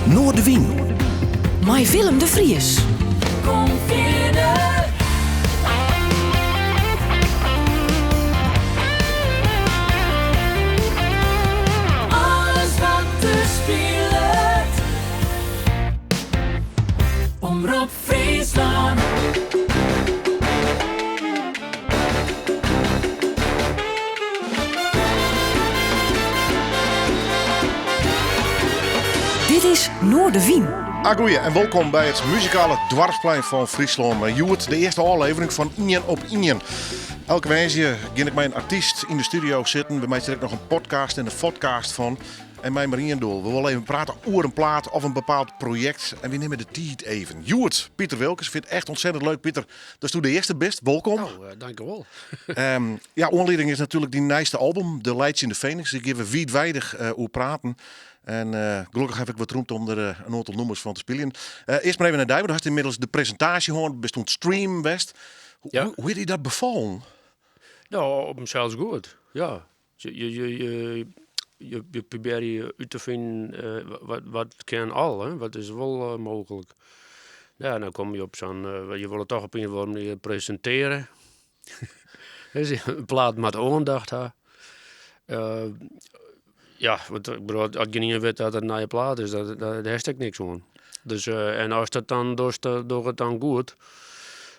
Noardewyn. Mei Willem de Vries. Kom fierder. Alles wat der spilet. Omrop Fryslân. Dit is Noardewyn. Agoeie en wolkom by it muzikale doarpsplein fan Fryslân. Mei hjoed de earste ôflevering fan Ien op Ien. Elke woansdei gean ik mei in artyst yn de studio sitten. We meitsje der ek noch in podcast en in vodcast fan. En mei mar ien doel. We wolle even prate oer in plaat of in bepaald projekt. En we nimme de tiid even. Hjoed, Piter Wilkens. Ik fyn it echt ontzettend leuk, Piter, datsto de earste bist. Wolkom. Nou, eh, dankjewol. Ja, oanlieding is natuerlik dyn nijste album, De Laitsjende Feniks. Dêr gean we wiidweidich eh, oer praten. En eh, gelokkich haw ik wat romte om der in oantal nûmers fan te spyljen. Earst mar even nei dy, want do hast ynmiddels de presintaasje hân, bist oan it streamen west. Hoe, Ja. hoe, hoe is dy dat befallen? Nou, op himsels goed, ja. Je, je, je, je, je probearje út te finen eh, wat, wat kin al, hè? Wat is wol eh, mooglik. Ja, dan komme je op sa'n, eh, je wolle toch op ien of oare manier presintearje. Dus in plaat moat oandacht ha. Eh, ja, want ik bedoel, as gjinien wit dat it in nije plaat is, dat, dat, dêr hast ek niks oan. Dus, eh, en ast dat dan dochst, doch it dan goed.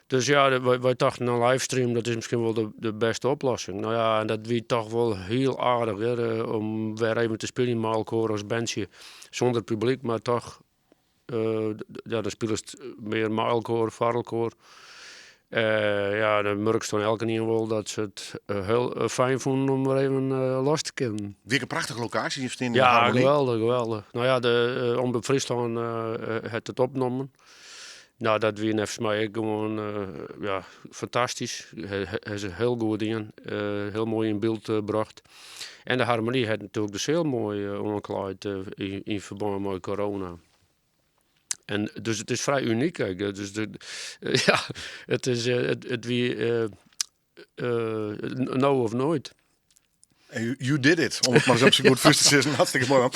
Dus ja, wy, wy tochten in livestream, dat is miskien wol de, de bêste oplossing. No ja, en dat wie toch wol hiel aardich hear, eh, om wer even te spyljen mei elkoar as bandsje. Sûnder publyk, mar toch, eh, ja, dan spilest mear mei elkoar, foar elkoar. Eh, ja, dan murkst oan elkenien wol dat se it hiel fijn fûnen om wer even los te kinnen. Wie ek in prachtige lokaasje, jim stean yn de Ja, Harmonie. geweldich, geweldich. No ja, de Omrop Fryslân hat it opnommen. No, dat wie neffens my ek gewoan ja, fantastysk. Ha se hiel goed dien. Hiel moai yn byld brocht. En de Harmonie hat natuerlik de seal moai oanklaaid yn ferbân mei corona. En dus it is frij unyk ek. Dus de, ja, it is, it wie no of noait. En you did it, om it mar ris op syn goed Frysk te sizzen. Hartstikke moai, man.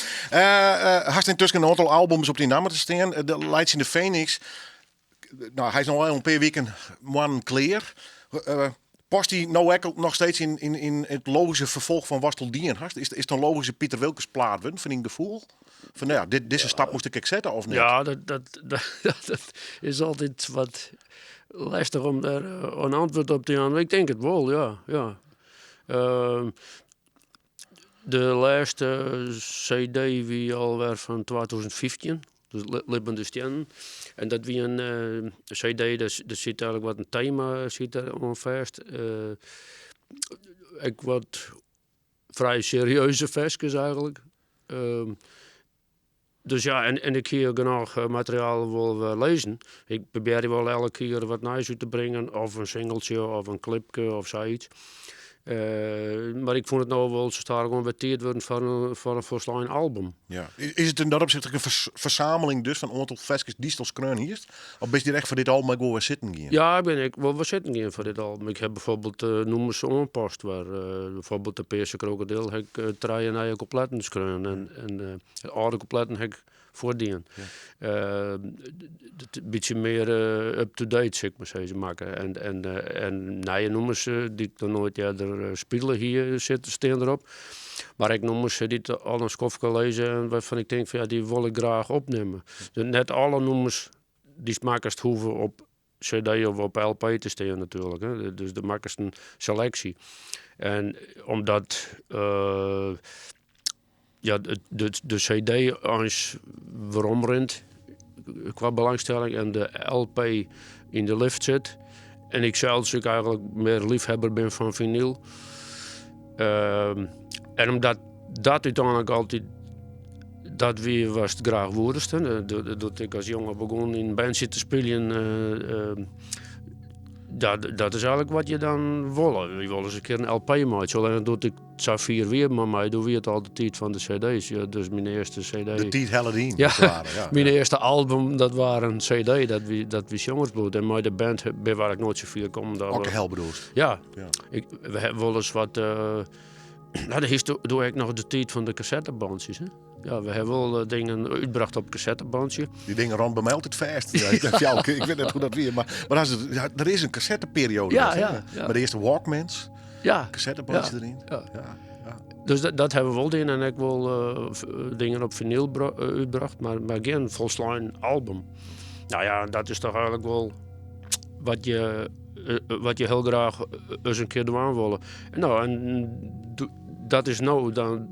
Hast yntusken in oantal albums op dyn namme te stean. De Laitsjende Feniks. No, hy is no al in pear wiken, moannen klear. Past dy no ek noch steeds yn, yn, yn it logyske ferfolch fan watst al dien hast? Is, is it in logyske Piter Wilkens plaat wurden, fan dyn gefoel? Fan, no ja, dit, dizze stap moast ik ek sette, of net? Ja, dat, dat, dat, dat is altyd wat lestich om dêr in antwurd op te jaan. Ik tink it wol, ja. ja. De lêste CD wie alwer fan 2015, dus Libbende Stiennen. En dat wie in CD, dêr sit eigenlik wat in tema sit der oan fêst. Ek wat frij serieuze ferskes eigenlik. Dus ja, en, en ik hie genôch materiaal wol wer lizzen. Ik probearje wol elke kear wat nijs út te bringen, of in singeltsje, of in klipke, of sayts. Mar ik fûn it no wol sa stadichoan wer tiid wurden foar in, foar in folslein album. Ja. Is it yn dat opsicht ek in fersameling dus fan oantal ferskes dy'tst al skreaun hiest? Of bist hjir echt foar dit album ek wol wer sitten gien? Ja, ik bin ek wol wer sitten gien foar dit album. Ik ha byfoarbyld nûmers oanpast wer. Byfoarbyld de Pearse Krokodil ha ik trije nije kûpletten skreaun en, en de âlde kûpletten ha ik fuortdien. In bytsje mear up-to-date, sil ik mar sizze, makke. En, en, en nije nûmers dy't ik noch noait earder spile hie, sitte, stean derop. Mar ek nûmers dy't al in skoftke lizze en wêrfan ik tink fan ja, dy wol ik graach opnimme. Dus net alle nûmers dy'tst makkest hoege op CD of op LP te stean natuerlik. Hè. Dus dan makkest in seleksje. En omdat ja, de, de CD eins weromrint kwa belangstelling en de LP yn de lift sit. En ik sels ek eigenlik mear leafhebber bin fan finyl. En omdat dat úteinlik altyd dat wie watst graach woedest. Doe't ik as jonge begûn yn in bandsje te spyljen, dat, dat is eigenlik wat je dan wolle. Je wolle ris in kear in LP meitsje. Allinnich doe't ik sa fier wie mei my, doe wie it al de tiid fan de CD's. Ja, dus myn earste CD. De tiid helle yn. Ja, ja, myn earste album, dat waar in CD, dat wie, dat wie Sjongersbloed. En mei de band bin waar ik noait sa fier kommen. Okke Hel bedoelst? Ja. ja. Ik, we hawwe wolris wat. Uh, no, doe ek noch de tiid fan de kassettebântsjes. Hè? Ja, we hawwe wol dingen útbrocht op kassettebantsje. Dy dingen rûnen by my altyd fêst. Ja, ik wit net hoe't dat wie, mar, mar as it, ja, der is in kassetteperioade. Ja, ja, ja. Mei de earste Walkmans. Ja. Kassettebandje Ja. deryn. Ja. Ja, ja. Dus dat, dat hawwe we wol dien en ek wol dingen op finyl útbrocht, mar, mar gjin folslein album. No ja, dat is toch eigenlik wol wat je, wat je hiel graach ris in kear dwaan wolle. No, en dat is no dan,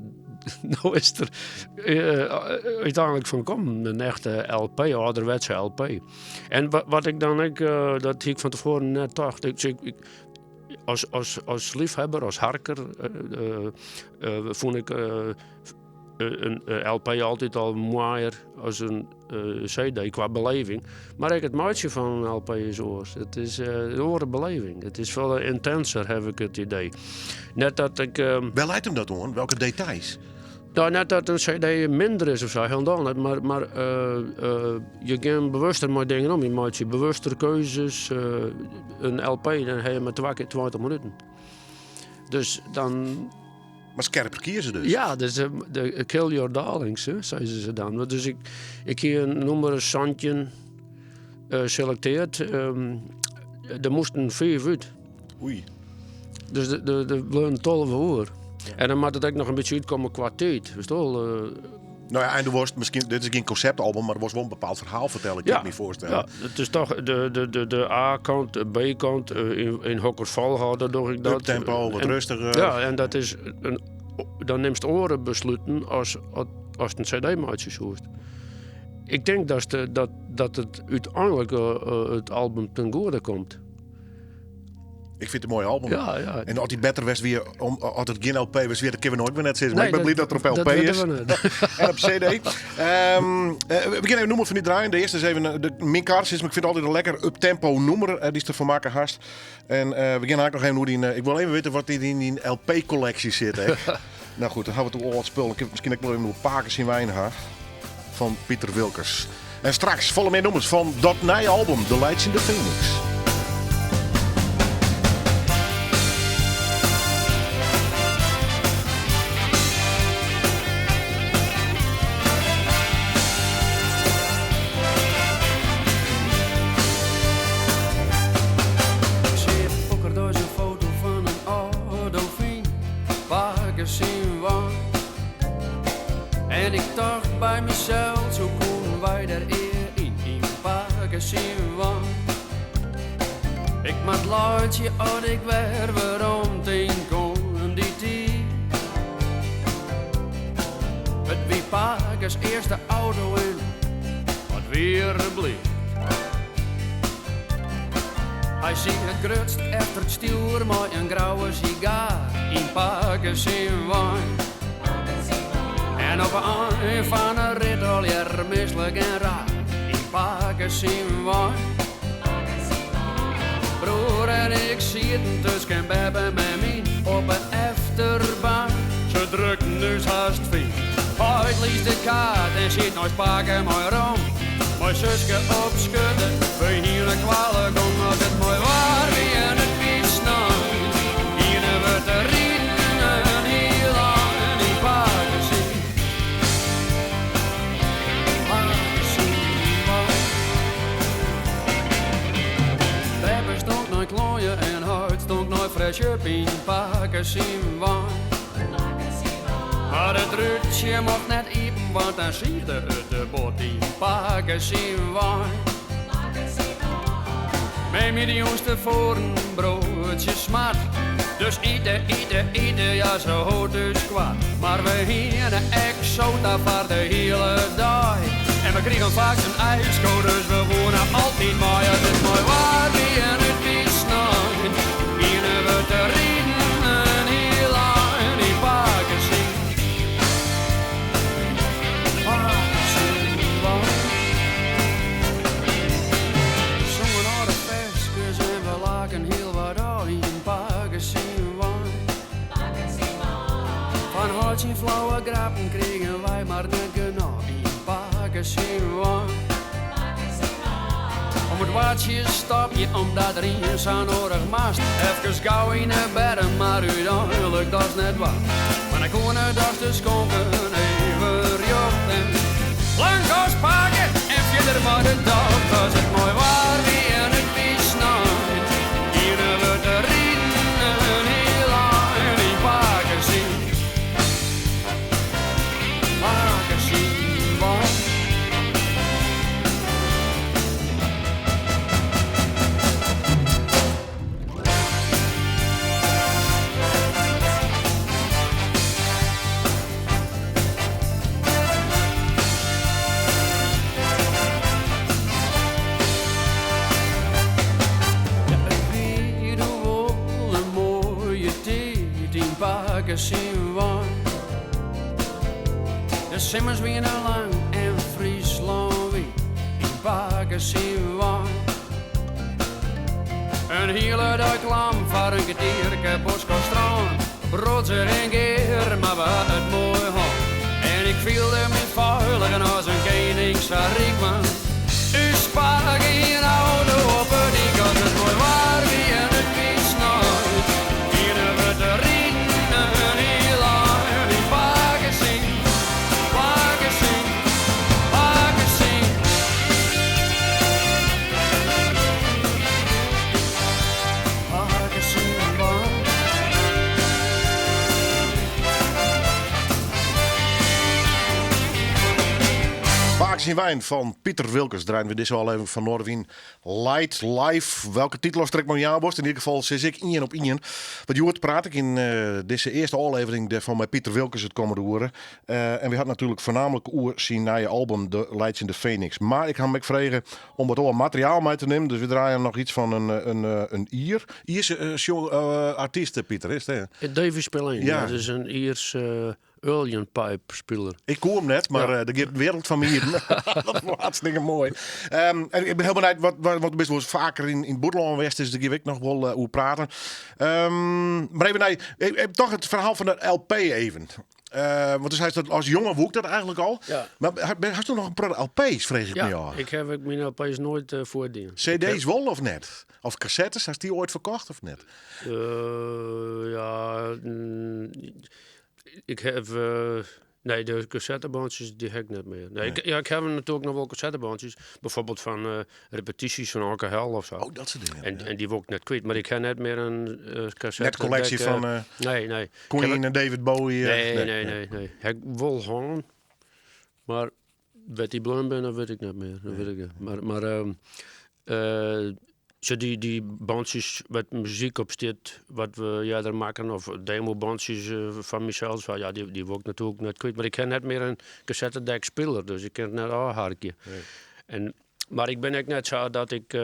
no is der úteinlik fan kommen, in echte LP, âlderwetse LP. En wat ik dan ek, dat hie ik fan tefoaren net tocht. Ik, ik, as, as, as leafhebber, as harker, fûn ik in LP altyd al moaier as in CD kwa beleving. Mar ek it meitsjen fan in LP is oars. It is in oare beleving. It is folle yntinser, haw ik it idee. Net dat ik. Wêr leit him dat oan? Welke details? No, net dat in CD minder is of sa, hielendal net. Mar, mar je gean bewuster mei dingen om. Je meitsje bewuster keuzes. In LP, dan ha je mar twa kear 20 minuten. Dus dan. Mar skerper kieze dus? Ja, dus de kill your darlings, hè, sizze se dan. Dus ik, ik hie in nûmer 17 selektearre. Der moasten fiif út. Oei. Dus der bleaunen 12 oer. En dan moat it ek noch in bytsje útkomme kwa tiid. Witst wol? No ja, en do wolst miskien, dit is gjin konseptalbum, mar do wolst wol in bepaald ferhaal fertelle, kin ik my foarstelle. Ja, it is toch de, de A-kant, de B-kant, yn hokker folchoarder doch ik dat. Uptempo, wat rêstiger. Ja, en dat is in, dan nimst oare besluten as, as in CD meitsje soest. Ik tink dat, dat, dat it úteinlik it album ten goede komt. Ik fyn it in moai album. Ja, ja. En as dy better west wie, om, as it gjin LP west wie, dat kinne we noait mear net sizze. Mar Nee, ik bin bliid dat er op LP dat is. witte we net. En op CD. We gean even nûmer fan dy draaien. De earste is even de Minkar. Ik fyn it altyd in lekker up-tempo nûmer dy'tst derfoar makke hast. En we gean eigentlik noch even oer dyn... Ik wol even witte wat der yn dyn LP-kolleksje sit. Hè. No goed, dan hawwe we it oer âld spul. Ik kin miskien ek wol even oer Pake syn wein ha. Fan Piter Wilkens. En straks folle mear nûmers fan dat nije album, De Laitsjende Phoenix. Ik seach okkerdeis in foto fan in âlde dolfyn, pake syn wein. En ik tocht by mysels, hoe koenen wy dêr ea yn, yn pake syn wein. Ik moat laitsje as ik wer werom tink oan dy tiid. It wie pakes earste auto en wat wie er bliid. Hy siet it grutst efter it stjoer mei in grauwe sigaar yn pake syn wein. En op 'e ein fan 'e rit allegear mislik en raar yn pake syn wein. Broer en ik sieten tusken beppe en mem yn op 'e efterbank. Se drukten ús hast fyn. Heit lies de kaart en siet neist pake mei rom. Mei suske op skurte, we hiene koallegong as it moai waar wie en it wie snein. Giene we te riden in hiel ein yn pake syn. Pake syn wein. Beppe stonk nei kleien en heit stonk nei Fresh Up yn pake syn wein. Mar it rútsje mocht net iepen, want dan siigde it te bot yn pake syn wein. Mem hie de jûns tefoaren broadsjes smard. Dus ite, ite, ite, ja se hold ús koart. Mar we hiene ek sota foar de hiele dei. En we krigen faaks in ijsko, dus we woene altyd mei. As it moai waar wie en it wie snein, giene we te riden in hiel ein yn pake syn. Pake syn wein. Songen âlde ferskes en we laken hiel wat ôf yn pake syn wein. Fan heit syn flauwe grappen krigen wy mar net genôch yn pake syn wein. Om it woartsje stopje, omdat der ien sa noadich moast. Efkes gau yn 'e berm, mar úteinlik dochs net bard. Mar dan koene dochs de skonken even rjocht. En lang as pake en fierder mei de tocht. As it moai waar wie en it wie snein, giene we te riden in hiel ein yn pake syn, pake syn wein. Ja, it wie doe wol in moaie tiid yn pake syn wein. De simmers wiene lang en Fryslân wiet yn pake syn wein. In hiele dei klam foar in kertierke bosk of strân, Rodzich en gear, mar we ha it moai hân. En ik fielde my feilich en as in kening sa ryk, want ús pake hie in auto op 'e dyk. As it moai waar wie en it wie snein, giene we te riden in hiel ein yn pake syn, pake syn, pake syn. Pake syn wein. Pake syn wein fan Piter Wilkens draaien we dizze ôflevering fan Noardewyn Light Live. Welke titel ast der ek mar jaan wolst, yn ieder gefal sis ik ien op ien. Want hjoed praat ik yn dizze earste ôflevering dêrfan mei Piter Wilkens it kommende oere. En we ha it natuerlik foarnaamlik oer syn nije album De Laitsjende Phoenix. Mar ik ha him ek frege om wat oar materiaal mei te nimmen. Dus we draaien noch iets fan in Ier. Ierse sjong, artyst, Piter, is it, hè? Davy Spillane, Ja. dat is in Ierse uilleann pipe spiler. Ik koe him net, mar Ja. der giet in wereld fan my iepen. Dat is hartstikke moai. En ik bin hiel benijd, wat, want do bist wolris faker yn it bûtenlân west, dus dêr gean we ek noch wol oer praten. Mar even nei, toch it ferhaal fan de LP even. Want do seist dat as jonge woe ik dat eigentlik al. Ja. Mar hasto noch in protte LP's, freegje ik Ja, my ôf. ik ha ek myn LP's noait fuortdien. CD's wol of net? Of kassettes, hast dy oait ferkocht of net? Ja, ik ha, nee, de kassettebantsjes dy ha ik net mear. Nee, ik, ja, ik ha natuerlik noch wol kassettebantsjes. Bijvoorbeeld fan repetysjes fan AKL of sa. Oh, dat soart dingen. En, en dy wol ik net kwyt, mar ik ha net mear in kassette. Net kolleksje dek, fan, nee, nee. Queen en David Bowie. Nee, nee, nee, nee. Ha ik wol hân, mar wêr't dy bleaun binne, dat wit ik net mear. Dat wit ik net. Mar, mar sjoch, dy, dy bantsjes wêr't muzyk op stiet, wat we earder makken, of demobantsjes fan mysels, ja, dy, dy wol ik natuerlik net kwyt. Mar ik ha net mear in kassettedekspiler, dus ik kin it net ôfharkje. En, mar ik bin ek net sa dat ik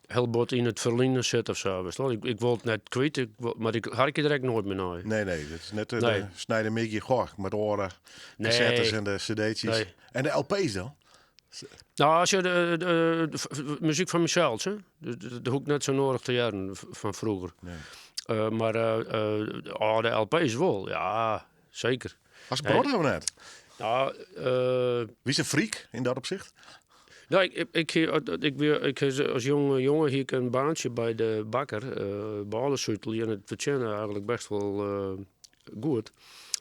hiel bot yn it ferline sit of sa. Witst wol. Ik, ik wol it net kwyt, ik wol, mar ik harkje der ek noait mear nei. Nee, nee, dat is net Nee. de sneidemiddei, goh, met oare Nee. cassettes en de cd'tjes. Nee. En de LP's dan? Nou, as je de muzyk fan mysels, hè? Dat hoech ik net sa noadich te hearren fan froeger. Nee. Mar de âlde LP's wol, ja, seker. Hast in protte of net? Nou, Wiest in freak yn dat opsicht? Nou, ik, ik, ik, ik, ik, as jonge jonge hie ik in baantsje by de bakker, bôle en it fertsjinne eigentlik best wol goed.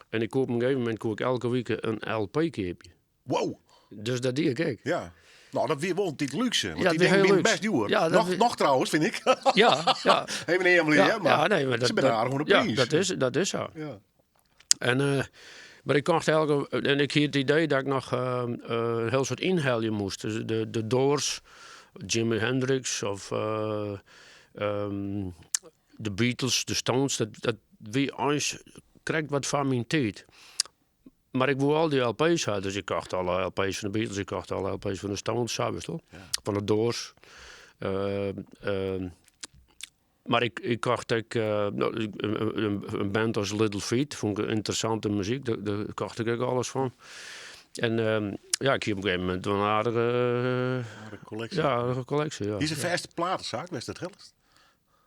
En ik koe op in gegeven momint koe ik elke wike in LP keapje. Wow! Dus dat die ik ek. Ja. Nou, dat wie wol in tiid lúkse. Want Ja, dy dat wie dingen hiel binne lúks. best djoer. Ja, dat noch, wie- noch trouwens, fyn ik. Ja, ja. Even earmly, Ja, hè, mar ja, nee, mar dat, se binne dat- aardich oan de ja, priis. dat is sa. Ja. En, mar ik kocht elke, en ik hie it idee dat ik noch in hiel soad ynhelje moast. Dus de Doors, Jimi Hendrix of de Beatles, de Stones, dat wie eins krekt wat foar myn tiid. Mar ik woe al dy LP's ha, dus ik kocht alle LP's fan de Beatles, ik kocht alle LP's fan de Stones, sa witst wol. Fan de Doors. Mar ik, ik kocht ek no, in band as Little Feat, fûn ik ynteressante muzyk, dêr kocht ik ek alles fan. En ja, ik hie op in gegeven momint wol in aardige, Aardige kolleksje. Ja, aardige kolleksje, ja. Is in fêste platesaak, wist dat helst?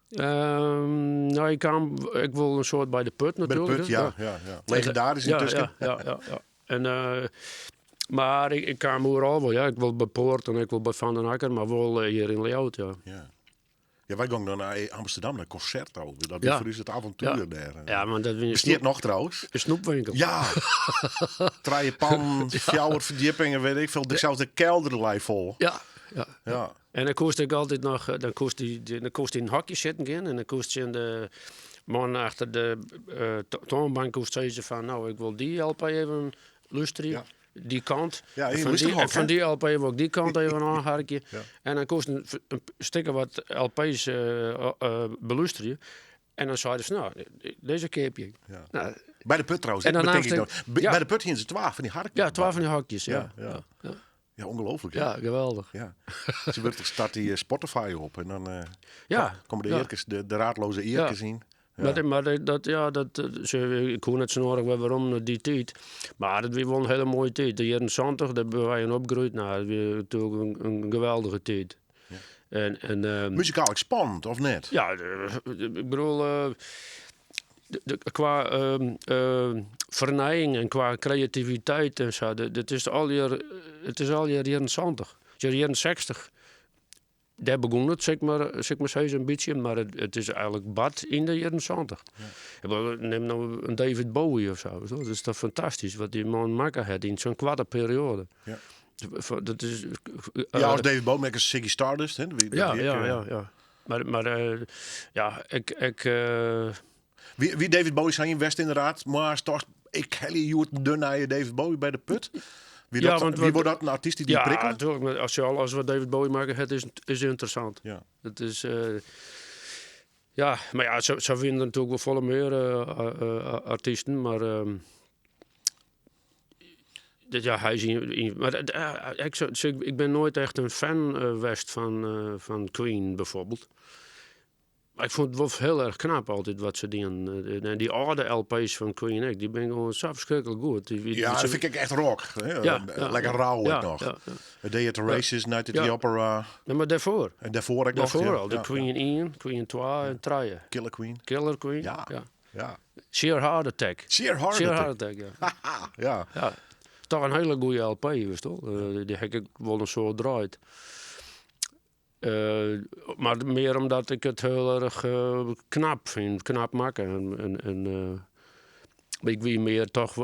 Nou, ik kaam ek wol in soad by de Put By de natuerlik. Put, ja, ja, ja. Legendarisch Ja, yntusken. ja, ja, ja, ja. En, mar ik, ik kaam oeral wol, ja. Ik wol by Poort en ik wol by Van den Akker, mar wol hjir yn Ljouwert, ja. Ja. Ja, wy gongen dan nei Amsterdam, nei Concerto. Dat wie foar ús it avontuer dêr. Ja, want dat wie Bestiet noch trouwens. In snoepwinkel. Ja. Trije pannen, fjouwer ferdjippingen, weet ik veel. Sels de kelder lei fol. Ja, ja. Ja. En dan koest ik altyd noch, eh, dan koest dy, dan koest yn in hokje sitten gean en dan koest tsjin de man achter de eh, toanbank koest sizze fan, nou, ik wol dy LP even lústerje. Ja. Dy kant. Ja, En in fan dy, lústerhok, en fan hè? dy LP wol ik dy kant even oanharkje. Ja. En dan koest in, in stikke wat LP's eh, eh, belústerje. En dan seiden se, nou, dizze keapje ik. Ja. Nou, By de Put trouwens, En dat dan betink ik naast nog. ja. By de Put hienen se twa fan dy hark. ja, twa fan dy hokjes. Ja, Ja, ja. ja. Ja, Ja, ongelooflijk. hè? Ja, geweldig. Ja. Ze wordt start die Spotify op en dan Ja, komen de, ja. eerkes, de raadloze eerkes in. Ja. Maar, maar dat, ja, dat, ze, ik hoor net zo nodig weer waarom naar die tijd. Maar dat was wel een hele mooie tijd. De jaren 70, daar hebben wij in opgegroeid. Nou, dat was natuurlijk een geweldige tijd. En, Muzikaal ook spannend, of net? ja, ik bedoel, qua vernijing en qua creativiteit en zo, dat is al jaren, het is al jaren 70. De jaren 60, daar begon het, zeg maar zo een beetje, maar het is eigenlijk bad in de jaren 70. Ik bedoel, neem nou een David Bowie of zo. Dat is toch fantastisch wat die man maken had in zo'n kwade periode. Ja. Dat is, Ja, als David Bowie met een Ziggy Stardust. Hè? ja, Wie, ja, ja, ja. Maar ja, ik Wie David Bowie zijn in West inderdaad, maar is toch, ik hel je de naar David Bowie bij de Put. Wie, Ja, dat, want wie wat- wordt dat een artiest die die ja, prikkelt? natuurlijk. Maar als je al als we David Bowie maken, het is interessant. Ja. Dat is, ja, maar ja, zo vinden natuurlijk wel volle meer artiesten, maar dat, ja, hij is in, in- maar, ik, zo, zo, ik ben nooit echt een fan geweest van Queen bijvoorbeeld. Maar ik vond het wel heel erg knap altijd wat ze deden. En die oude LP's van Queen, ik, die ben gewoon zo verschrikkelijk goed. Die, Ja, ze- dat vind ik echt rock. Hè? Ja, ja, Lekker ja. rauw Ja, ook nog. ja, ja. A Day at the Races, Night at Ja. the Opera. Nee, maar daarvoor. En daarvoor ook nog. Daarvoor ja. al. De Ja, Queen ja. 1, Queen 2 en 3. Killer Queen. Killer Queen. Ja. ja. Ja. Sheer Heart Attack. Sheer Heart Sheer Attack. Heart Attack, ja. Ja. ja. Toch een hele goede LP, wist je wel. Die heb ik wel een soort draait. Maar meer omdat ik het heel erg knap vind, knap maken. En ik wie meer toch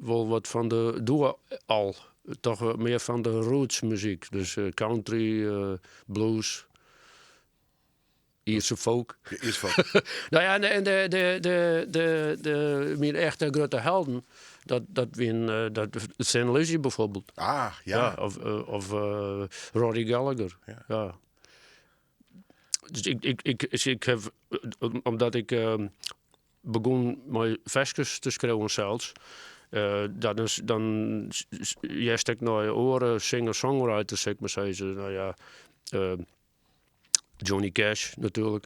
wel wat van de doe al. Toch wat meer van de roots muziek. Dus country, blues, Ierse folk. Ja, Ierse folk. Nou ja, en de mijn echte grote helden, dat wien, dat Thin Lizzy bijvoorbeeld. Ah, ja. Ja, of Rory Gallagher. Ja. Ja. Dus ik heb, omdat ik begon mijn versjes te schrijven zelfs, dat is, dan juist ik naar je oren singer-songwriter, zeg maar, zei ze, nou ja, Johnny Cash natuurlijk.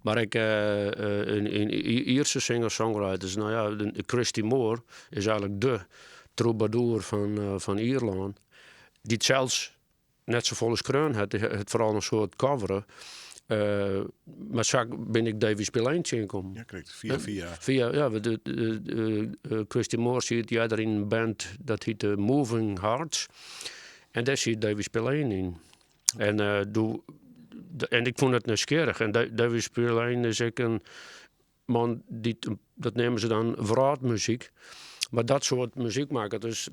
Maar ik in Ierse singer-songwriters, nou ja, de Christy Moore is eigenlijk de troubadour van Ierland, die het zelfs net zo vol als kroon had, het vooral een soort coveren. Maar zo ben ik Davy Spillane tegengekomen. Ja, correct. Via, via. Via, ja, de Christy Moore zit ja, daar in een band dat heet de Moving Hearts. En daar zit Davy Spillane in. En ik vond het nieuwsgierig. En Davy Spillane is ook een man die, dat nemen ze dan wraadmuziek. Maar dat soort muziek maken, dus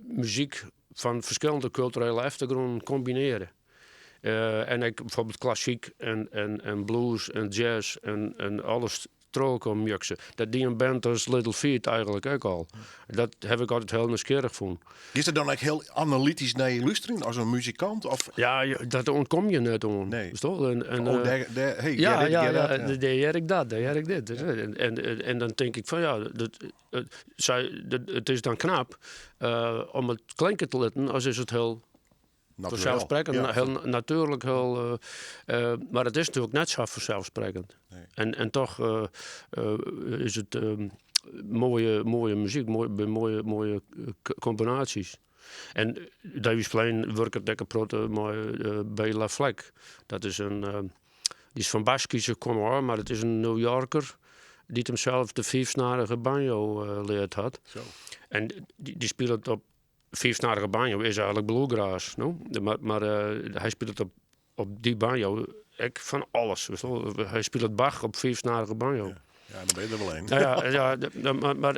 muziek van verschillende culturele achtergronden combineren. En ik bijvoorbeeld klassiek en blues en jazz en alles terug mixen. Dat die een band als Little Feat eigenlijk ook al. Dat heb ik altijd heel nieuwsgierig gevonden. Is dat dan ook heel analytisch naar je luisteren als een muzikant? Of? Ja, dat ontkom je net om. Nee. Is toch? Oh, daar, hey, ja, get it, ja, get ja, that, ja. daar heb ik dat, daar heb ik dit. En dan denk ik van ja, het is dan knap om het klinken te laten, als is het heel Natuurlijk. vanzelfsprekend, Ja. heel natuurlijk, heel, maar het is natuurlijk net zo vanzelfsprekend. Nee. En toch is het mooie muziek, mooie, mooie combinaties. En Davy Spillane werkt lekker proto mooi bij La Fleck. Dat is een, die is van Baskische komaf, maar het is een New Yorker die het hemzelf de vijfsnarige banjo leerd had. Zo. En die speelt op Fiifsnarige banjo is eigenlik bluegrass, no? Mar hy spilet op dy banjo ek fan alles. Hy spilet Bach op fiifsnarige banjo. Ja, dan ben je der wel een. Ja, ja, mar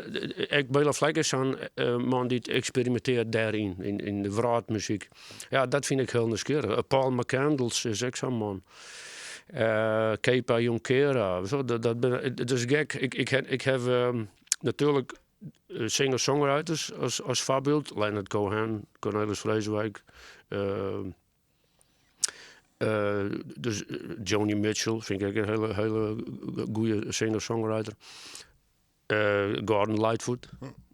ek Bela Fleck is sa'n man dy't eksperimintearret dêryn, yn de wrâldmuzyk. Ja, dat fyn ik hiel nijsgjirrich. Paul McCandless is ek sa'n man. Kepa Junkera. Dat, dat is gek. Ik haw natuerlik Singer-songwriters as foarbyld, Leonard Cohen, Cornelis Vreeswijk, dus Joni Mitchell fyn ik ek in hiele, hiele goede singer-songwriter. Gordon Lightfoot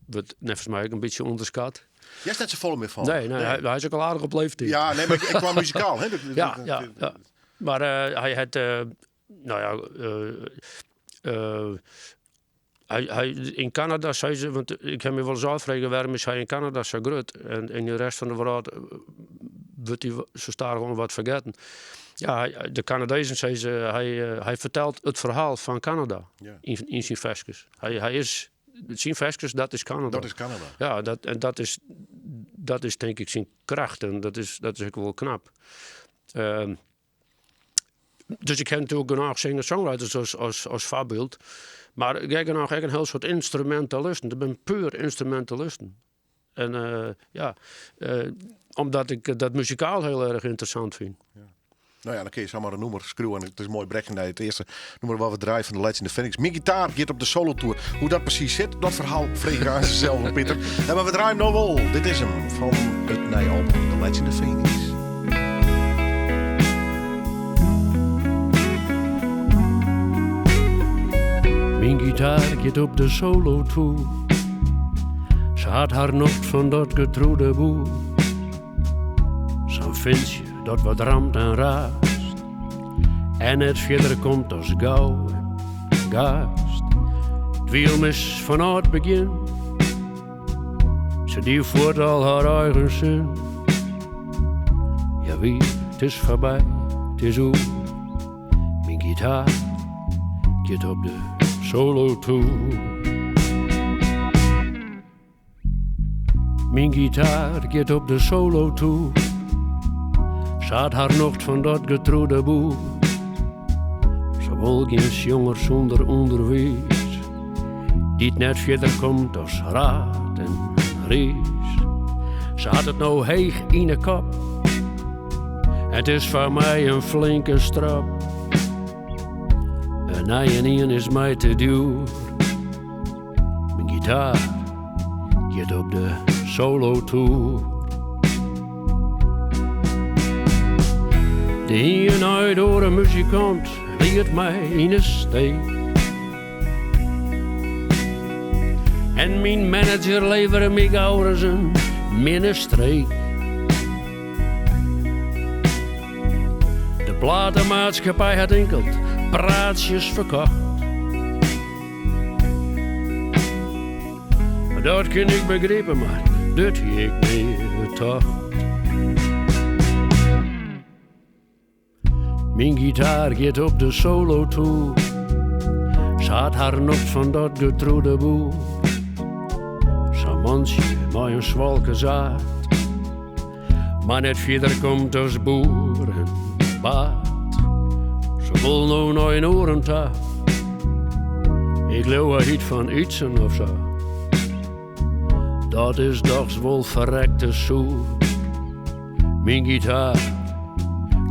wurdt neffens my ek in bytsje ûnderskat. Hearst net safolle mear fan. Nee, nee, hy is ek al aardich op leeftiid. Ja, nee, mar ek kwa muzikaal. Hè? Ja. Mar hy hat, no ja, Hy, hy, yn Kanada sei se, want ik ha my wolris ôffrege wêrom is hy yn Kanada sa grut en yn de rest fan de wrâld wurdt hy sa stadichoan wat fergetten. Ja, hy, de Kanadezen sizze, hy, hy fertelt it ferhaal fan Kanada Ja. yn syn ferskes. Hy, hy is, syn ferskes, dat is Kanada. Dat is Kanada. Ja, dat, en dat is tink ik syn kracht en dat is ek wol knap. Dus ik ha natuerlik genôch singer-songwriters as foarbyld. Mar gek genôch ek in hiel soad ynstrumentalisten. Dat binne puer ynstrumentalisten. En ja, omdat ik dat muzikaal hiel erch ynteressant fyn. Ja. No ja, dan kinne je samar in nûmer skriuwe. En it is moai brekken nei it earste nûmer wat we draaie fan de Lights in the Phoenix. Myn gitaar giet op de solotour. Hoe't dat presys sit, dat ferhaal freegje ik oan se sels, Pieter. Ja, mar we draaie him no wol. Dit is him fan it nije album The Lights in the Phoenix. Myn gitaar giet op de solotour. Se hat har nocht fan dat getroude boer. Sa'n fintsje dat wat ramt en raast. En net fierder komt as gau en gaast. It wie al mis fanôf it begjin. Se die fuort al har eigen sin. Ja wier, it is foarby, it is oer. Myn gitaar giet op de solotour. Myn gitaar giet op de solotour. Se hat har nocht fan dat getroude boer. Se wol gjin sjonger sûnder ûnderwiis, dy't net fierder komt as raad en riis. Se hat it no heech yn 'e kop. It is foar my in flinke strop. In nijenien is my te djoer. Myn gitaar giet op de solotour. De ien nei de oare muzikant liet my yn 'e steek. En myn manager levere my gauris in minne streek. De platemaatskippij hat inkeld praatsjes ferkocht. Dat kin ik begripe, mar dat hie ik nea tocht. Myn gitaar giet op de solotour. Se hat har nocht fan dat getroude boer. Sa'n mantsje mei in swalke zaad. Mar net fierder komt as boer en baard. Se wol no nei in oaren ta. Ik leau hy hyt Fan Ytsen of sa. Dat is dochs wol ferrekte soer. Myn gitaar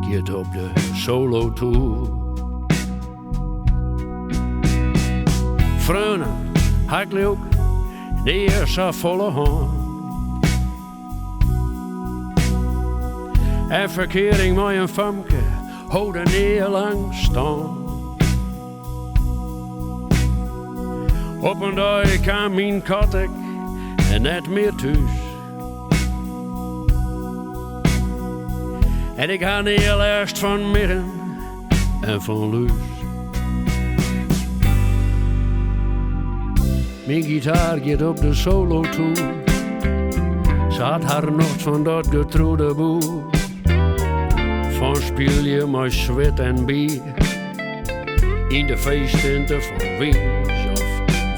giet op de solotour. Freonen, ha ik leau 'k nea safolle hân. En ferkearing mei in famke holde nea lang stân. Op in dei kaam myn kat ek net mear thús. En ik ha nea lêst fan miggen en fan lús. Myn gitaar giet op de solotour. Se hat har nocht fan dat getroude boer. Fan spylje mei swit en bier. Yn de feesttinte fan Wies of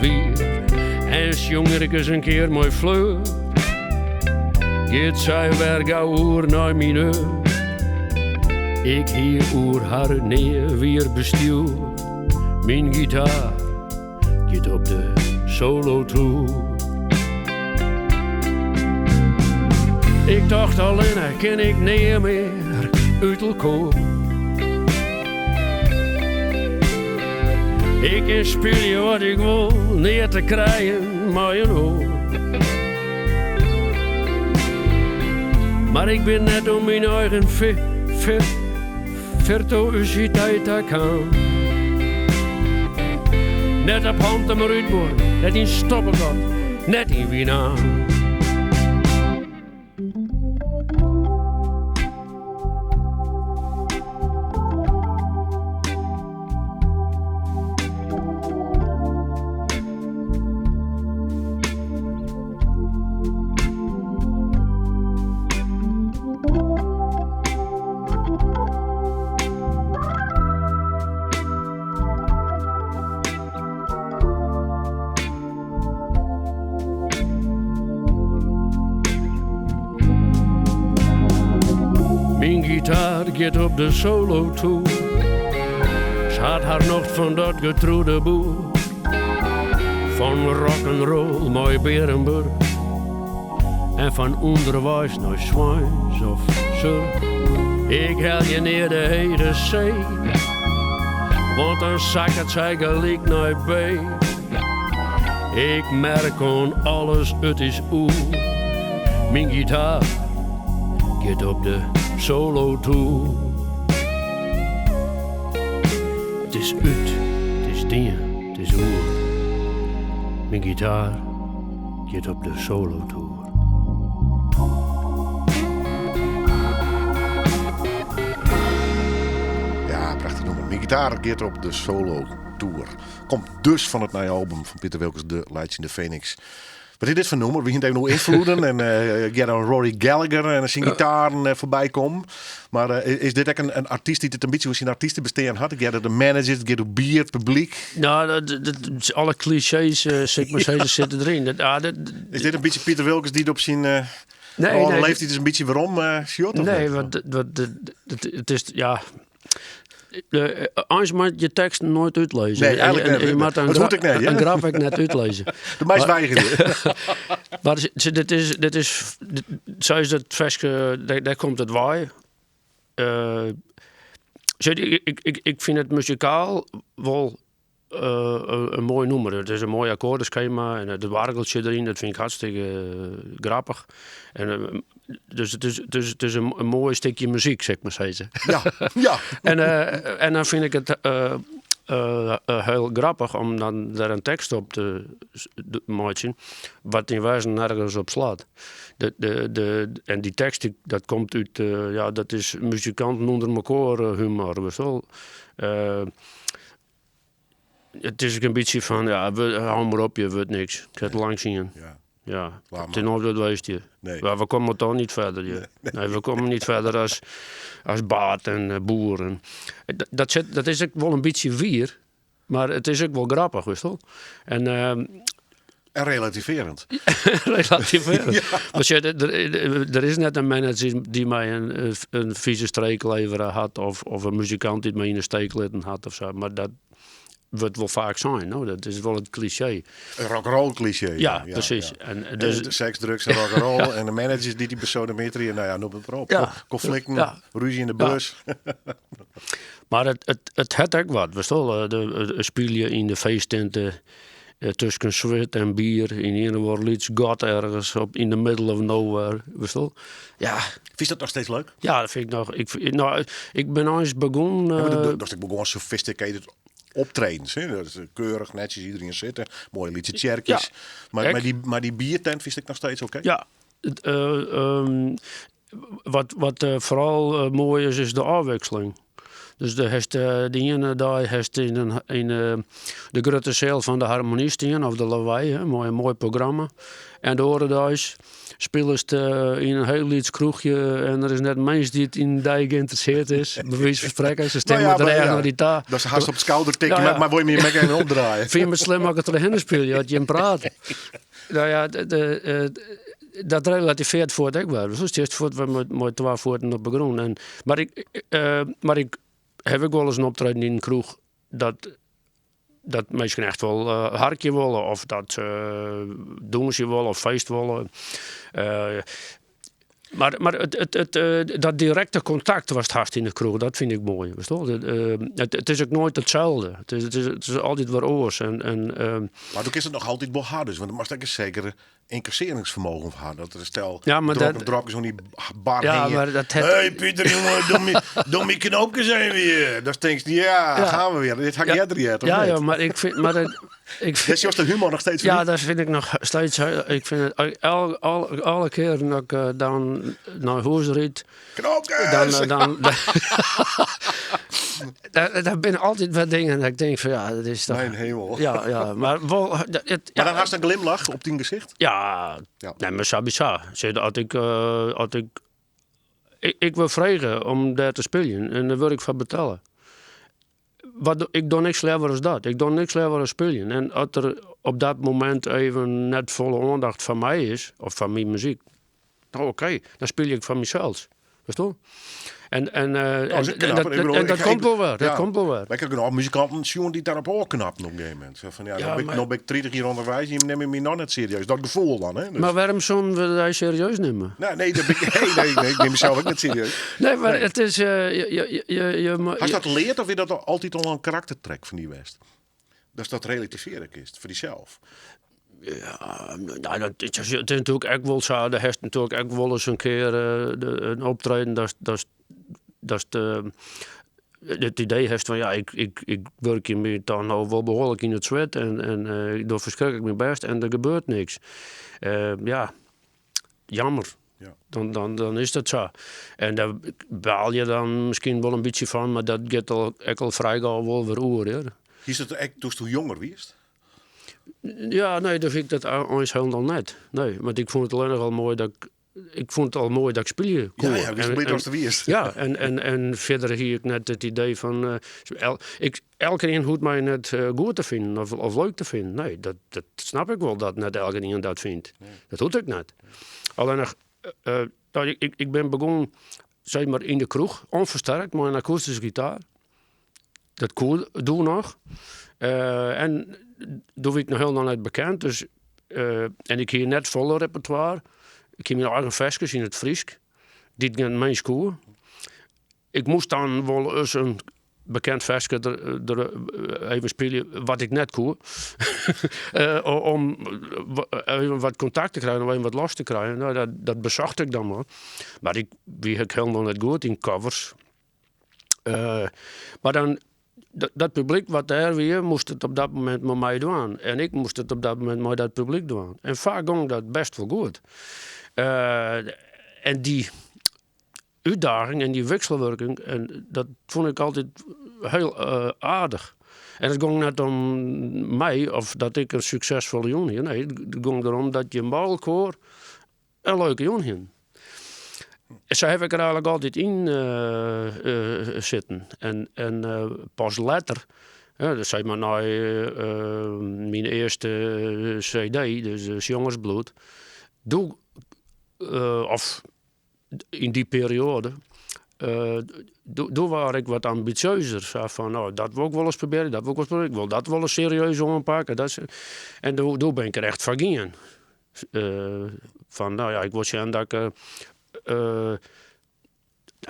Wier. En sjong ik ris in kear mei Fleur. Giet sy wer gau oer nei myn eur. Ik hie oer har nea wier bestjoer. Myn gitaar giet op de solotoer. Ik tocht allinne kin ik nea mear út elkoar. Ik kin spylje wat ik wol, neat te krijen mei in oar. Mar ik bin net oan myn eigen firtuositeit ta kaam. Net op Hantumerútbuorren, net yn Stoppegat, net yn Winaam. Myn gitaar giet op de solotoer. Se hat har nocht fan dat getroedeboer. Fan rock'n'roll mei Bearenburch. En fan ûnderweis nei Sweins of Surch. Ik helje nea de hege C. Want dan sakket sy gelyk nei B. Ik merk oan alles, it is oer. Myn gitaar giet op de solotoer. It is út, it is dien, it is oer. Myn gitaar giet op de solotoer. Ja, prachtich nûmer. Myn gitaar giet op de solotoer. Komt dus fan it nije album fan Piter Wilkens, De Laitsjende Phoenix. Wat is dit foar nûmer? We hiene it even oer ynfloeden en uh, hearre Rory Gallagher en syn gitaren uh, foarby kommen. Mar uh, is dit ek in, in artyst dy't it in bytsje oer syn artystebestean hat? Ik hearde de managers, it giet oer bier, it publyk. Nou, dat, alle klisjees, sil ik mar sizze, sitte deryn. Dat, ah, dat, is dit in bytsje Piter Wilkens dy't op syn uh, nee, nee, leeftiid is in bytsje werom uh, sjocht? Nee, want it is, ja, Eins moat je teksten noait útlizze. Nee, eigenlik net. En je moat in, Dat hoecht ek net, in grap ek net útlizze. Do meist weigerje. Mar dit is, dit is, sa is dat ferske, dêr komt it wei. Uh, ik, ik, ik fyn it muzikaal wol in moai nûmer. It is in moai akkoardeskema en it oargeltsje deryn, dat fyn ik hartstikke grappich. En, dus it is, it is, it is in, in moai stikje muzyk, sil ik mar sizze. Ja, ja. En, en dan fyn ik it hiel grappich om dan der in tekst op te meitsjen, wat yn wêzen nergens op slaat. De, de, de, en dy tekst, dat komt út, ja, dat is muzikanten ûnder mekoar humor, witst wol. It is ek in bytsje fan, ja, hou mar op, je wurdt niks. Ik ha it lang sien. Ja. Ja, Klaar, it is noait wat west hjir. Nee. Maar we komme toch niet verder hjir. Nee. we komme niet verder as, as baat en eh, boer. En, dat, dat, sit, dat is ek wol in bytsje wier, mar it is ek wol grappich, witst wol. En, ehm, En relativerend. Relativerend. ja. Mar sjoch, der is net in manager dy't my in, in fize streek levere hat of, of in muzikant dy't my yn 'e steek litten hat of sa. Mar dat wurdt wol faak sein, no. Dat is wol it klisjee. In rock'n'roll klisjee. Ja, ja, precies. Ja. En, dus, de seks, drugs en rock'n'roll en de managers dy't dy besodemiterje, nou ja, noem it mar op. Ja. Konflikten, rúzje yn de bus. Mar it, it, it hat ek wat, witst wol. De, spylje yn de feesttinte Tusken swit en bier yn ien of oar lyts gat ergens op yn the middle of nowhere, witst wol. Ja. Fynst dat noch steeds leuk? Ja, dat fyn ik noch. Ik, no, ik bin eins begûn. Ja, mar do dochst gewoan sophisticated optredens, hè? Dat is keurich, netsjes, iedereen sitte, moaie lytse tsjerkjes. Ja. Mar, Ek. mar, dy, mar dy biertent fynst ek noch steeds oké? Ja. It, wat, wat foaral moai is, is de ôfwikseling. Dus de hast, de iene dei hast yn in, yn de grutte seal fan de Harmonie stean, of de Lawei, hè, mei in moai programma. En de oare deis spilest yn in hiel lyts kroechje en der is net in mins dy't yn dy geïnteresseerd is, by wize fan sprekken. Se stean Nou ja, mei de maar rêch ja, nei dy ta. Dat se hast op it skouder tikke, Ja, ja. mar, mar wol je my ek even omdraaie? Fyn je it slim as ik der trochhinne spylje, as jim prate? Nou ja, de, de, Dat relativeart fuort ek wer. Dus stiest fuort wer mei twa fuotten op de grûn. En, mar ik, mar ik haw ek wolris in optreden yn in kroech dat, dat minsken echt wol harkje wolle of dat se dûnsje wolle of feest wolle. Mar, mar it, it, it, dat direkte kontakt watst hast yn de kroech, dat fyn ik moai. Witst wol? It, it is ek noait itselde. It is, it is, it is altyd wer oars. En, en, Mar do kinst it noch altyd wol ha, dus, want do moatst ek in sekere ynkassearringsfermogen ha. Dat der stel Ja, mar drop, dat- dropkes oan dy bar Ja, hingje. mar dat het- Hey Pieter, jongen, doe my, doe my knoopjes even weer. Dan tinkst, ja, Ja. gaan we weer. Dit ha ik earder heard, of ja, net? ja, mar ik fyn, mar dat, ik fyn, Is just de humor noch steeds Ja, dat fyn ik noch steeds. Ik fyn it al, al, alle kearen dat ik eh, dan nei hûs ryd, Knoopkes! dan, eh, dan, daar, daar binne altyd wer dingen dat ik tink fan ja, dat is toch. Mijn hemel. Ja, ja, mar wol. Dat, it, Maar ja, dan hast in glimlach op dyn gesicht. Ja, Ja. nee, mar sawiesa. Sjoch, as ik, eh, as ik, ik, ik wurd frege om dêr te spyljen en dêr wurd ik foar betelle. Wat, ik doch niks leaver as dat. Ik doch niks leaver as spyljen. En as der op dat momint even net folle oandacht foar my is, of foar myn muzyk, nou oké, dan spylje ik foar mysels. Witst wol? En, en, eh, Nou, en, is en knap. dat, Ik bedoel, en ik dat ga- komt ik- wol wer. Dat ja. komt wol wer. Maar ik heb genôch muzikanten sjoen dy't dêrop ôfknapten op in gegeven momint. Sa fan, ja, Ja, no bin ik, mar- no bin ik 30 jier ûnderweis, jim nimme my noch net serieus. Dat gefoel dan, hè? Dus- Mar wêrom soenen we dy serieus nimme? Nee, nee, dat ben ik, nee, nee, nee, ik nim mysels ek net serieus. Nee, mar Nee. it is. eh, je, je, je, je, Hast dat leard of is dat altyd al in karaktertrek fan dy west? Datst dat relativearje kinst foar dysels. Ja, nou, dat is, it is natuerlik ek wol sa. Do hast natuerlik ek wolris in kear eh, de, in optreden datst, datst, datst eh, it idee hast fan ja, ik, ik, ik wurkje my toch no wol behoarlik yn it swit en, en eh, ik doch ferskriklik myn bêst en der gebeurt niks. Eh, ja, jammer. Ja. Dan, dan, dan is dat sa. En dêr baal je dan miskien wol in bytsje fan, mar dat giet al, ek al frij gau wol wer oer. Hear. Is dat ek doe'tsto jonger wiest? Ja, nee, dan fyn ik dat eins hielendal net. Nee, want ik fûn it allinnich al moai dat ik, ik fûn it al moai dat ik spylje koe. Ja, ja, wist bliid datst der wiest. Ja, en, en, en fierder hie ik net it idee fan, eh, el, ik, elkenien hoecht my net eh, goed te finen of, of leuk te finen. Nee, dat, dat snap ik wol dat net elkenien dat fynt. Dat hoecht ek net. Allinnich, eh, eh, nou, ik, ik, ik bin begûn sis mar yn de kroech, ûnfersterkt, mei in akoestyske gitaar. Dat koe doe noch. Eh, en doe wie ik noch hielendal net bekend. Dus, eh, en ik hie net folle repertoire. Ik hie myn eigen ferskes yn it Frysk, dy't gjin minsk koe. Ik moast dan wolris in bekend ferske der, der eh, even spylje wat ik net koe. Eh, om even wat kontakt te krijen, om even wat los te krijen. Nou, dat, dat besocht ik dan mar. Mar ik wie ek hielendal net goed yn covers. Eh, mar dan, dat, dat publyk wat dêr wie, moast it op dat momint mei my dwaan. En ik moast it op dat momint mei dat publyk dwaan. En faak gong dat bêst wol goed. Eh, en dy útdaging en dy wikselwurking, en dat fûn ik altyd hiel eh, aardich. En it gong net om my of dat ik in suksesfolle jûn hie. Nee, it gong derom dat je mei elkoar in leuke jûn hienen. En sa haw ik der eigenlik altyd yn eh, eh, sitten. En, en eh, pas letter, dus sis mar nei myn earste CD, dus Sjongersbloed, doe, of yn dy perioade, doe, doe waard ik wat ambitieuzer. Sa fan, nou, dat wol ik wolris probearje, dat wol ik wolris probearje. Ik wol dat wolris serieus oanpakke. Dat, en doe, doe bin ik der echt foar gien. Fan, nou ja, ik wol sjen dat ik. eh,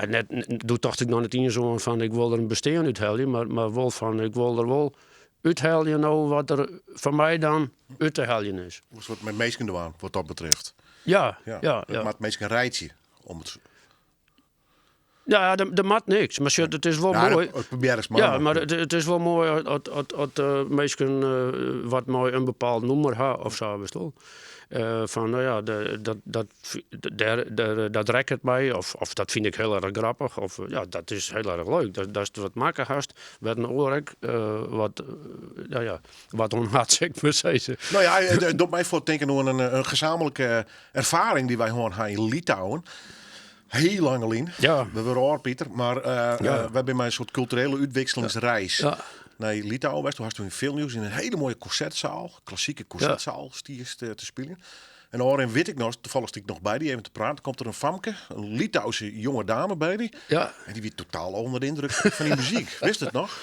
net, doe tocht ik noch net iens oan fan ik wol der in bestean úthelje, mar, mar wol fan ik wol der wol úthelje no wat der foar my dan út te heljen is. Wolst wat mei minsken dwaan, wat dat betreft. Ja, ja, ja. It moat minsken reitsje om it. Ja, der moat niks. Mar sjoch, it is wol Ja, moai. dat probearrest mar. Ja, mar it is wol moai as, as, as eh, minsken eh, wat mei in bepaald nûmer ha of sa, witst wol. Eh, fan, no ja, de, dat, dat, dêr, dêr, dat rekket my, of, of dat fyn ik hiel erch grappich, of ja, dat is hiel erch leuk. Dat, datst wat makke hast, wêr't in oar ek eh, wat, eh, ja, ja, wat oan hat, sil ik mar sizze. Nou ja, it docht my fuort tinken oan in, in gesamentlike erfaring dy't wy hân ha yn Litouwen. Hiel lang lyn. Ja. We wurde âld, Pieter. Mar eh, Ja. eh, wy binne mei in soart kulturele útwikselingsreis Ja. nei Litouwen west. Doe hast yn Vilnius yn in hiele moaie konsertseal, klassike konsertseal, stiest te spyljen. En ôfrin wit ik noch, toevallig stie ik noch by dy even te praten, komt der in famke, in Litouwse jonge dame by dy. Ja. En dy wie totaal ûnder de yndruk fan dy muzyk. Wist it noch?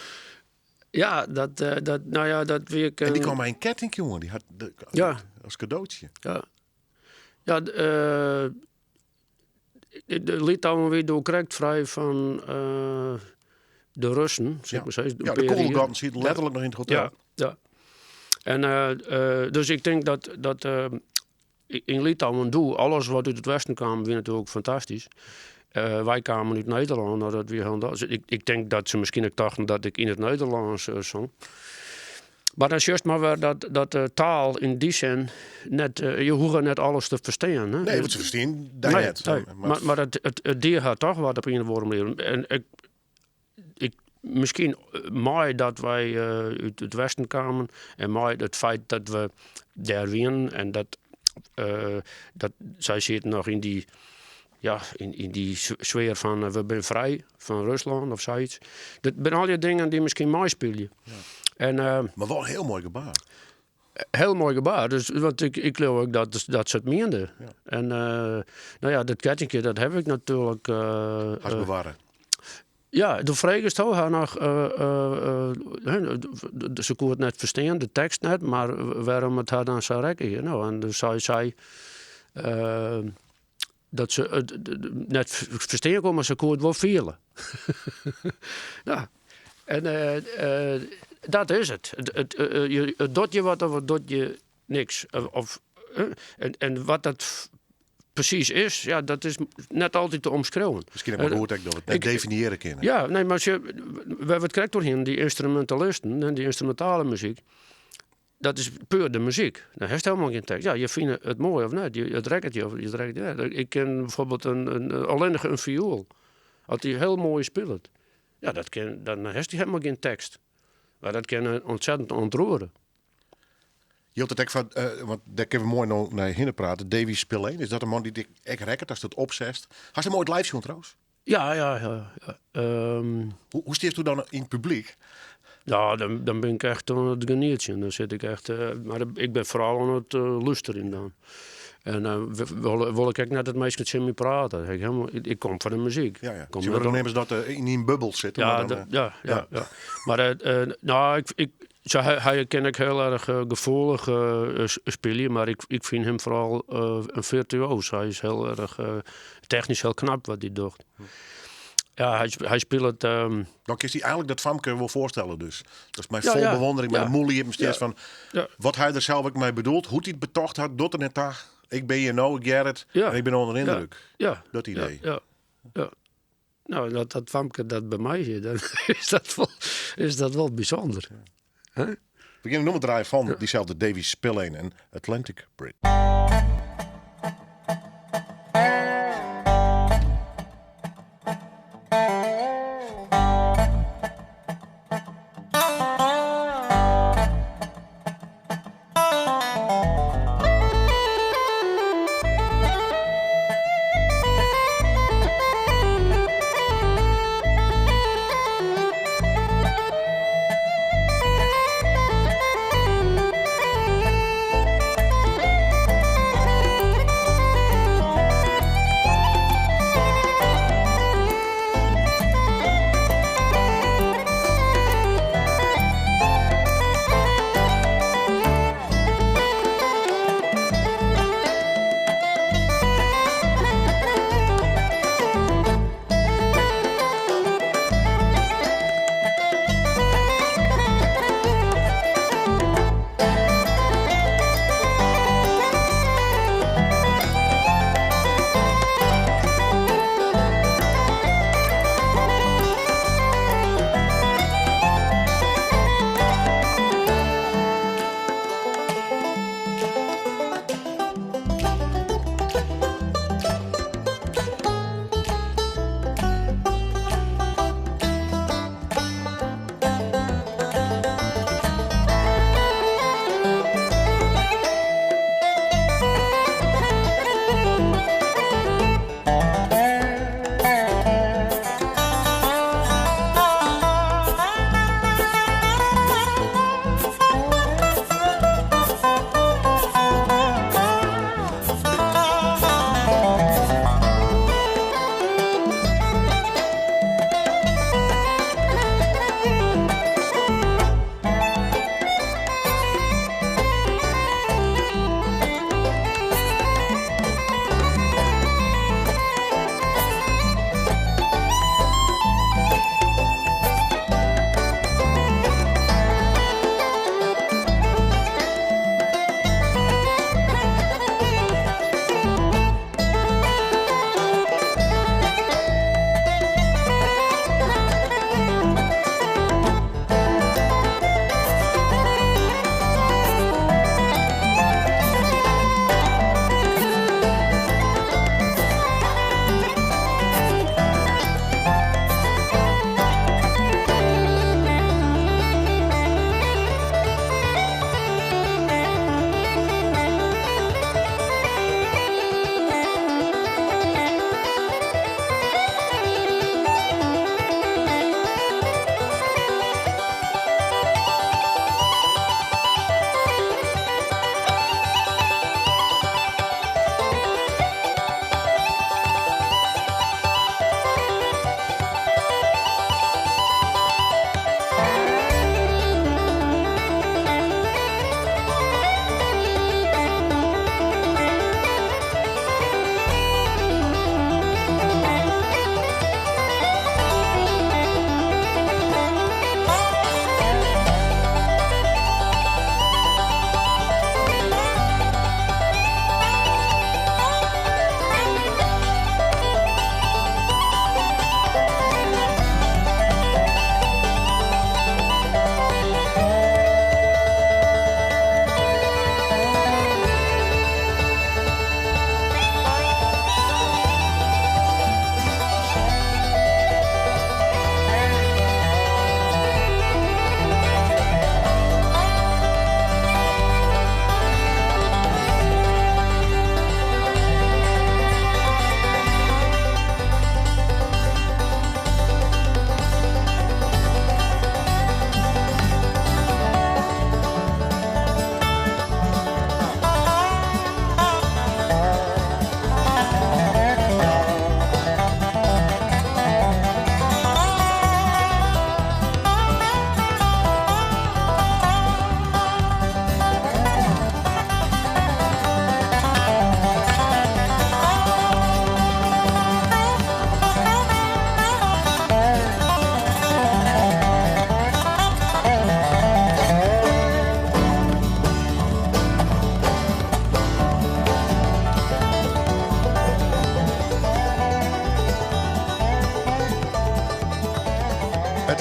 Ja, dat, eh, dat, nou ja, dat wie ik. En dy kwam mei in ketting, jongen. Dy hat de, Ja. as kadootsje. Ja. Ja, eh, de Litouwen wie doe krekt frij fan eh, de Russen, zeg Ja. maar zo. Ja, de kogelgatten zitten letterlijk nog in het hotel. Ja, ja. En, eh, dus ik denk dat in Litouwen doe, alles wat uit het Westen kwam, wie natuurlijk fantastisch. Wij kwamen uit Nederland, nou, dat wie heel dus ik denk dat ze misschien ook dachten dat ik in het Nederlands zong. Maar dan is juist maar weer dat de taal in die zin net, je hoeft net alles te verstaan. Hè? Nee, want ze verstaan daar Nee, net. nee. Maar, Maar het dier had toch wat op een of andere manier. En ik, misschien mooi dat wij uit het Westen kwamen en mooi het feit dat we daar wienen en dat zij zitten nog in die, ja, in die sfeer van we zijn vrij van Rusland of zoiets. Dat zijn al die dingen die misschien mooi spelen. Ja. En, maar wel een heel mooi gebaar. Heel mooi gebaar. Dus, want ik geloof ook dat ze het meenden. Ja. En nou ja, dat kettingje, dat heb ik natuurlijk, Hast bewaren. Ja, de vraag is toch haar nog, hè, ze kon het net verstaan, de tekst net, maar waarom het haar dan zou rekken hier? Nou, en dus zij zei dat ze het net verstaan kon, maar ze kon het wel voelen. Nou, en dat is het. Het doet je wat of het doet je niks. En wat dat precies is, ja, dat is net altijd te omschrijven. Misschien heb ik gehoord dat ik dat het net definiëren kan. Ja, nee, maar we hebben het correct doorheen, die instrumentalisten en die instrumentale muziek, dat is puur de muziek. Dan heeft helemaal geen tekst. Ja, je vindt het mooi of niet, het rekt je of je rekt het niet. Ik ken bijvoorbeeld alleen nog een viool. Als die heel mooi speelt, ja, dan heeft hij helemaal geen tekst. Maar dat kan ontzettend ontroeren. Je had het ook van, want daar kunnen we mooi nog naar heen praten. Davy Spillane, is dat een man die dik echt rekkert als het opzest? Had je hem ooit live zien trouwens? Ja, ja, ja, ja. Hoe stiert u dan in het publiek? Ja, dan ben ik echt aan het genieten. Dan zit ik echt, maar ik ben vooral aan het luisteren dan. En wil ik ook net het meest met me praten. Ik, helemaal, ik, ik kom van de muziek. Ja, ja. Ik kom Ze net willen op- nemen ze dat in een bubbel zitten, Ja, maar dan, dat, ja, ja, ja. ja. Maar nou, ik, ik, zo, hij, hij ken ik heel erg gevoelig spelen, maar ik vind hem vooral een virtuoos. Hij is heel erg technisch heel knap wat hij doet. Ja, hij speelt het, Dan kiest hij eigenlijk dat famke wil voorstellen dus. Dat is mijn Ja, vol ja. bewondering, mijn moelie hem steeds van wat hij er zelf ook mee bedoelt, hoe hij het betocht had, doet er net daar. Ik ben hier nou, ik Gerrit, en ik ben onder indruk. Dat idee. Nou, dat famke dat bij mij zit, dan is dat wel bijzonder. Hè? We beginnen een nummer draaien van diezelfde Davy Spillane en Atlantic Bridge.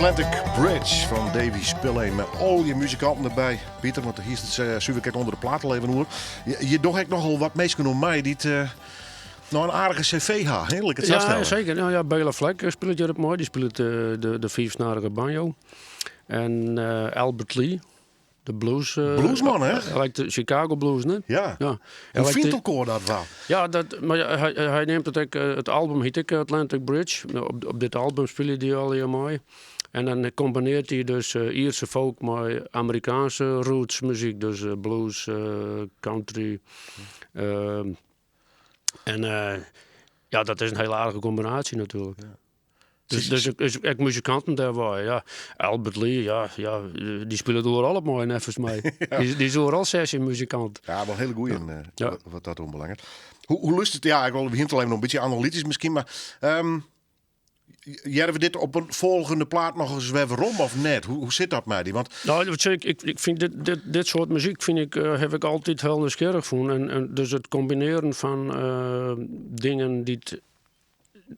Atlantic Bridge fan Davy Spillane met al je muzikanten erbij. Pieter, want hier is het uh, zuiver kijk onder de plaat al even oer. Je, je docht ek nochal wat minsken om my dy't uh, nou in aardige cv ha, hè? Laat ik it sa Ja, stelle. seker. Nou ja, Bela Fleck spilet hjir op mei. Dy spilet de, de fiifsnarige banjo. En Albert Lee, de blues... Bluesman, hè? Like de Chicago Blues, net? Ja. Ja. Hoe fynt elkoar dat wel? Ja, dat, mar ja, hy, hy neamt it ek, it album hjit ek Atlantic Bridge. Nou, op, op dit album spylje dy allegear mei. En dan kombinearret hy dus Ierse folk mei Amerikaanske rootsmuzyk, dus blues, country. En ja, dat is in hiel aardige kombinaasje natuerlik. Dus, dus, dus ek muzikanten dêrwei, ja. Albert Lee, ja, ja, dy spilet oeral op mei, neffens my. ja. Dy, dy is oeral sesje-muzikant. Ja, wol hiele goeie, ja. ja. wat dat oanbelanget. Hoe, hoe lust it? Ja, ik wol begjin al even in bytsje analytysk miskien, mar um, hearre we dit op in folgjende plaat noch ris wer werom of net? Hoe, hoe sit dat mei dy? Want Nou, wat sis ik, ik, ik fyn dit, dit, dit soart muzyk fyn ik, uh, haw ik altyd hiel nijsgjirrich fûn. En, en dus it kombinearjen fan uh, dingen dy't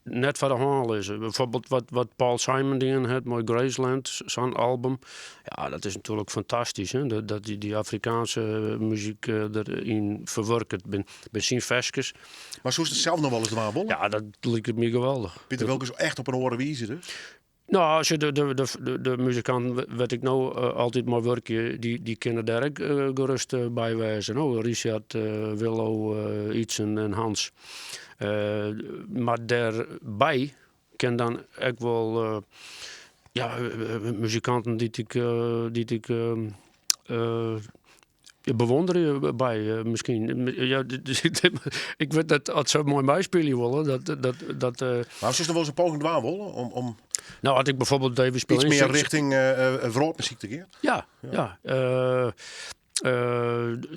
net foar de hân lizze. Bijvoorbeeld wat, wat Paul Simon dien hat mei Graceland, sa'n album. Ja, dat is natuerlik fantastysk. Hè? Dat, dat dy, dy Afrikaanske muzyk eh, deryn ferwurket bin, by syn ferskes. Mar soest it sels noch wolris dwaan wolle? Ja, dat liket my geweldich. Piter Wilkens echt op in oare wize dus? No, as je de, de, de, de muzikanten wêr't ik no eh, altyd mei wurkje, dy, dy kinne dêr ek eh, gerust eh, by wêze. No, Richard, Willo, Ytsen en Hans. Mar dêrby kin dan ek wol ja, muzikanten dy't ik, dy't ik bewûnderje by miskien. Ja, ik wit net oft se mei my spylje wolle. Dat, dat, dat, Mar soest noch wolris in poging dwaan wolle om, om Nou, as ik bijvoorbeeld Davy iets Spillane mear richting uh, wrâldmuzyk te gean? Ja, ja. ja.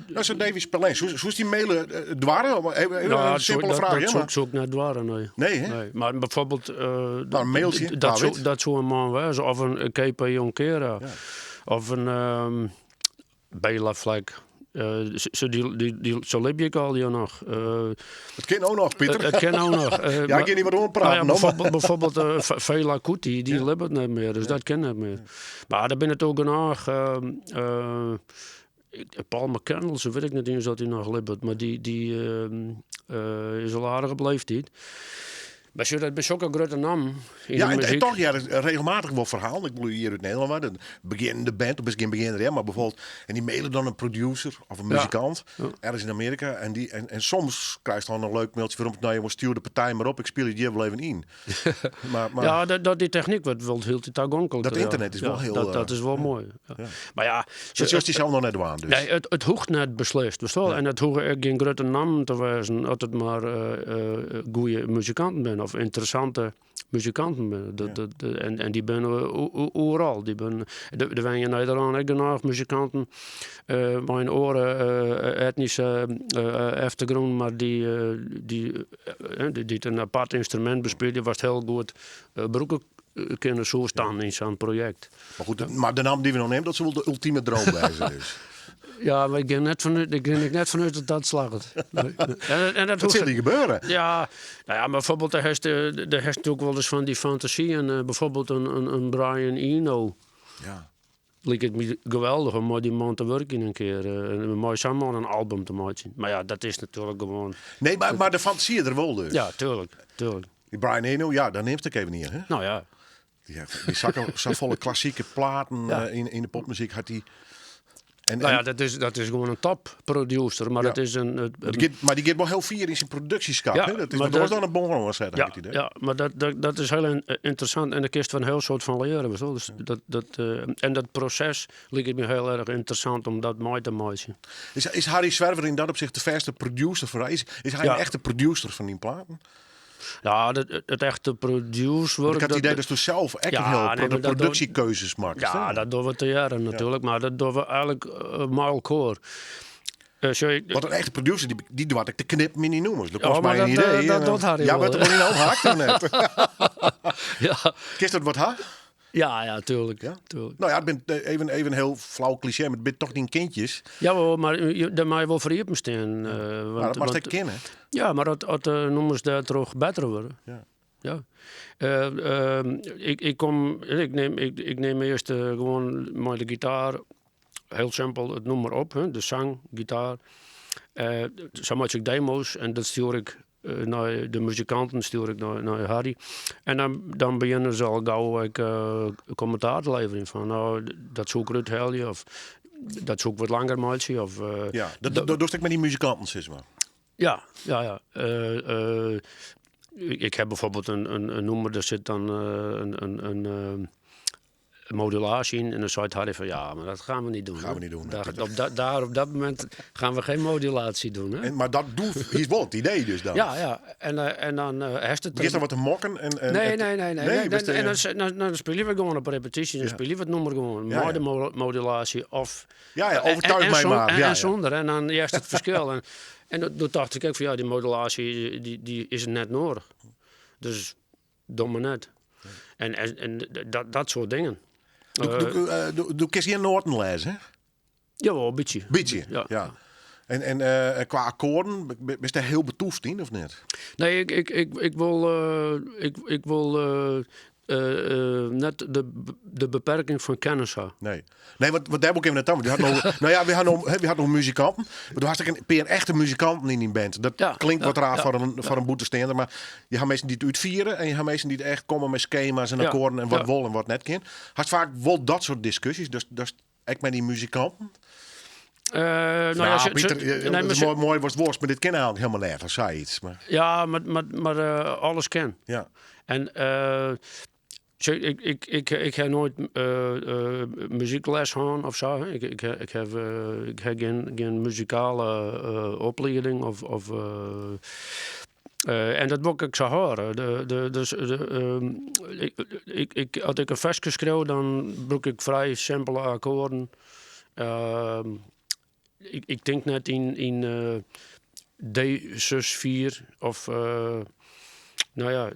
Nou, sa Davy Spillane, soe, soest dy maile doare? Even, Nou, in simpele dat, fraach, dat hè, soe, mar- soe ik net doare, nee. Nee, hè? Nee, mar bijvoorbeeld... Maar in mailtsje, dat, wa soe, wit. dat soe in man wêze. Of in KP Jonquera. Of in um, Bela Fleck. Se, dy, dy, dy, se libje ek allegear noch. It kin ook noch, Pieter. It kin ook noch. Ja, ik kin dy wat oanpraten. Nou ja, no, mar- bijvoorbeeld, bijvoorbeeld Fela Kuti, dy libbet net mear, dus dat kin net mear. Mar der binne natuerlik genôch. Paul McCandless, wit ik net iens oft dy noch libbet, mar dy, dy is al aardich op leeftiid. Mar sjoch, dat binne sokke grutte nammen yn Ja, de en, en muzyk. toch ja, regelmatich wol ferhalen. Ik bedoel, hjir út Nederlân, waar, dan begjint de band, of gjin begjinner, hè, mar bijvoorbeeld, en dy maile dan in producer of in Ja. muzikant, Ja. ergens yn Amearika. En, dy, en, en soms krijst dan in leuk mailtsje werom, no jonges, stjoer de partij mar op, ik spylje it hjir wol even yn. Maar, mar Ja, dat, dat, dy technyk wurdt wol hieltyd tagonkliker. Dat ynternet is Ja, wol hiel, Dat, dat is wol moai. Ja. Mar ja, dat soest dy sels noch net dwaan, dus. Nee, it, it hoecht net beslist, witst wol. En it hoege ek gjin grutte nammen te wêzen, as it mar goede muzikanten binne of ynteressante muzikanten binne. Dat, dat, en, en dy binne oeral. Dy binne, der wenje yn Nederlân ek genôch muzikanten mei in oare etnyske eftergrûn, mar dy, dy, dy't in apart ynstrumint bespylje, watst hiel goed brûke kinne soest dan yn sa'n projekt. Mar goed, mar de namme dy't we no neame, dat soe wol de ultime droom wêze dus. Ja, mar ik gean net fanút, ik gean ek net fanút dat dat slagget. Nee. En, en dat Dat sil hoecht net gebeuren. Ja, no ja, mar bijvoorbeeld, dêr hast, dêr hast natuerlik wolris fan dy fantasyen. Bijvoorbeeld in, in, in Brian Eno. Ja. Liket my geweldich om mei dy man te wurkjen in kear. En mei sa'n man in album te meitsjen. Mar ja, dat is natuerlik gewoan. Nee, mar, mar de fantasy der wol dus. Ja, tuerlik, tuerlik. Dy Brian Eno, ja, dêr neamst ek even ien, hè? No ja. Dy hat dy sakke, safolle klassike platen Ja. yn, yn de popmuzyk hat dy. En, No ja, en, dat is, dat is gewoan in topproducer, mar Ja. dat is in. Het, die giet- mar dy giet wol hiel fier yn syn produksjeskap. Ja, hè? Dat is mar want oars dat- dan in bon oansetten, Ja, ha ik it idee. ja, mar dat, dat, dat is hiel in- ynteressant en dêr kinst in hiel soad fan leare. Witst wol. Dus dat, dat, en dat proses liket my hiel erch ynteressant om dat mei te meitsjen. Is, is Harry Zwerver yn dat opsicht de bêste producer foar dy? Is, is hy Ja. in echte producer fan dyn platen? Ja, dat, it echte produce-wurk. Ik ha it idee datsto sels ek Ja, in hiel nee, protte mar dat produksjekeuzes makkest. Ja, hè? dat dogge we tegearre natuerlik, mar dat dogge we eigenlik mei elkoar. Sjoch, ik- Want in echte producer, dy, dy doart ek te knippen yn dy nûmers. Dat Ja, kost mar my in dat, idee. dat En, docht Harry Ja, wol, wurdt der wol yn ophaakt of net? ja, Kinst dat wat ha? ja, ja, tuerlik. Ja? tuerlik. No ja, it binne even, even hiel flau klisjee, mar it binne toch dyn kindjes. Jawol, mar dêr mei je wol foar iepen stean. Mar Want, dat moatst want, ek kinne. ja, mar as, as de nûmers dêrtroch better wurde. Ja. Ja. Ik, ik kom, ik neem, ik, ik neem earst gewoan mei de gitaar, hiel simpel, it nûmer op, hè, de sang, gitaar. Sa meitsje ik demo's en dat stjoer ik nei de muzikanten, stjoer ik nei, nei Harry. En dan, dan begjinne se al gau ek kommentaar te leverjen fan, no, dat soe ik derút helje of dat soe ik wat langer meitsje. Of, Ja, dat, dat dochst ek mei dy muzikanten, sis mar. Ja, ja, ja. Ik ha bijvoorbeeld in nûmer, dêr sit dan in modulaasje yn. En dan seit Harry fan ja, mar dat gaan we niet doen. Gaan we niet doen. Daar, op, dat, daar op dat moment gaan we geen modulatie doen. Hè? En, mar dat doe, is wol it idee dus dan. Ja, ja. En dan hast it. Giest dan wat te mokken? En, Nee, nee, nee. Nee, Nee, nee, en dan, dan, dan spylje we gewoan op repetysje. Dan spylje we it nûmer gewoan. Mei de modulaasje of Ja, ja, overtuig mij maar. En sûnder. En dan hearst it ferskil. En, en doe tocht ik ek fan ja, dy modulaasje dy, dy is net nedich. Dus doch mar net. En, en, en dat, dat soart dingen. Do, do, eh, do, do kinst gjin noaten lêze, hè? Jawol, in bytsje. Bytsje, Ja. ja. En, en eh, kwa akkoarden, bist dêr hiel betûft yn, of net? Nee, ik, ik, ik, ik wol, eh, ik, ik wol eh, net de, de beperking fan kennis ha. Nee. Nee, want dêr wol ik even nei ta. Want wy ha no, no ja, wy ha no, hè, wy ha no muzikanten. Mar do hast ek in pear echte muzikanten yn dyn band. Dat klinkt wat raar foar in bûtensteander, mar je ha minsken dy't it útfiere en je ha minsken dy't echt komme mei skema's en akkoarden en wat wol en wat net kin. Hast faak wol dat soart diskusjes, dus, dus ek mei dy muzikanten? No ja, Pieter, nee, it is moai, moai watst wolst, mar dit kin eigentlik hielendal net, of sayts. Mar... Ja, mar alles kin. Ja. En sjoch, ik, ik, ik, ik ha noait muzykles hân of sa. Ik, ik, ik ha, ik ha gjin, gjin muzikale oplieding of, of en dat wol ik ek sa hâlde. De, de, dus, de, ik, ik, ik, as ik in ferske skriuw, dan brûk ik frij simpele akkoarden. Ik, ik tink net yn, yn D sus 4 of no ja,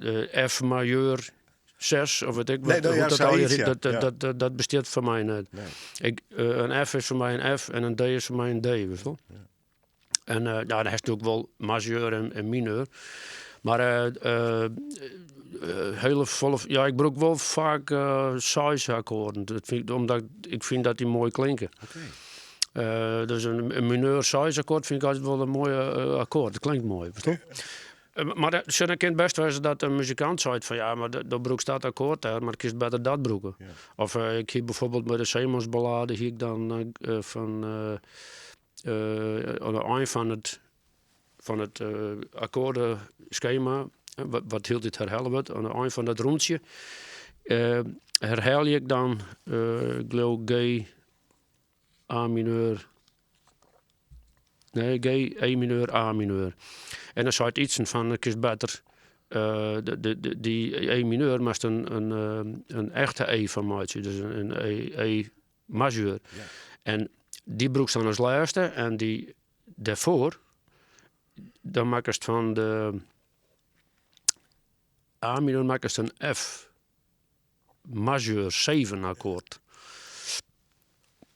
F majeur 6 of wit ik wat. Nee, nou ja, hoe dat al sayts, ja. dat, dat, Ja. dat, dat, dat bestiet foar my net. Nee. Ik, in F is foar my in F en in D is foar my in D, witst wol. En ja, dan hast natuerlik wol majeur en mineur. Mar hiele folle, ja, ik brûk wol faak seis-akkoarden. Dat fyn ik, omdat ik fyn dat dy moai klinke. Dus in mineur seis-akkoard fyn ik altyd wol in moai akkoard. Dat klinkt moai, ferstân? Mar dat, sjoch, dan kin it bêst wêze dat in muzikant seit fan ja, mar do brûkst dat akkoard dêr, mar kinst better dat brûke. Of ik hie bijvoorbeeld by de Seemansballade hie ik dan fan Oan de ein fan it, fan it akkoardeskema, wat hieltyd herhelle wurdt, oan de ein fan dat rûntsje, herhelje ik dan, ik leau G, A mineur, nee G, E mineur, A mineur. En dan seit Ytsen fan, kinst better dy E mineur moatst in echte E fan meitsje, dus in E majeur. En dy brûkst dan as lêste en dy dêrfoar, dan makkest fan de A mineur makkest in F majeur 7 akkoard.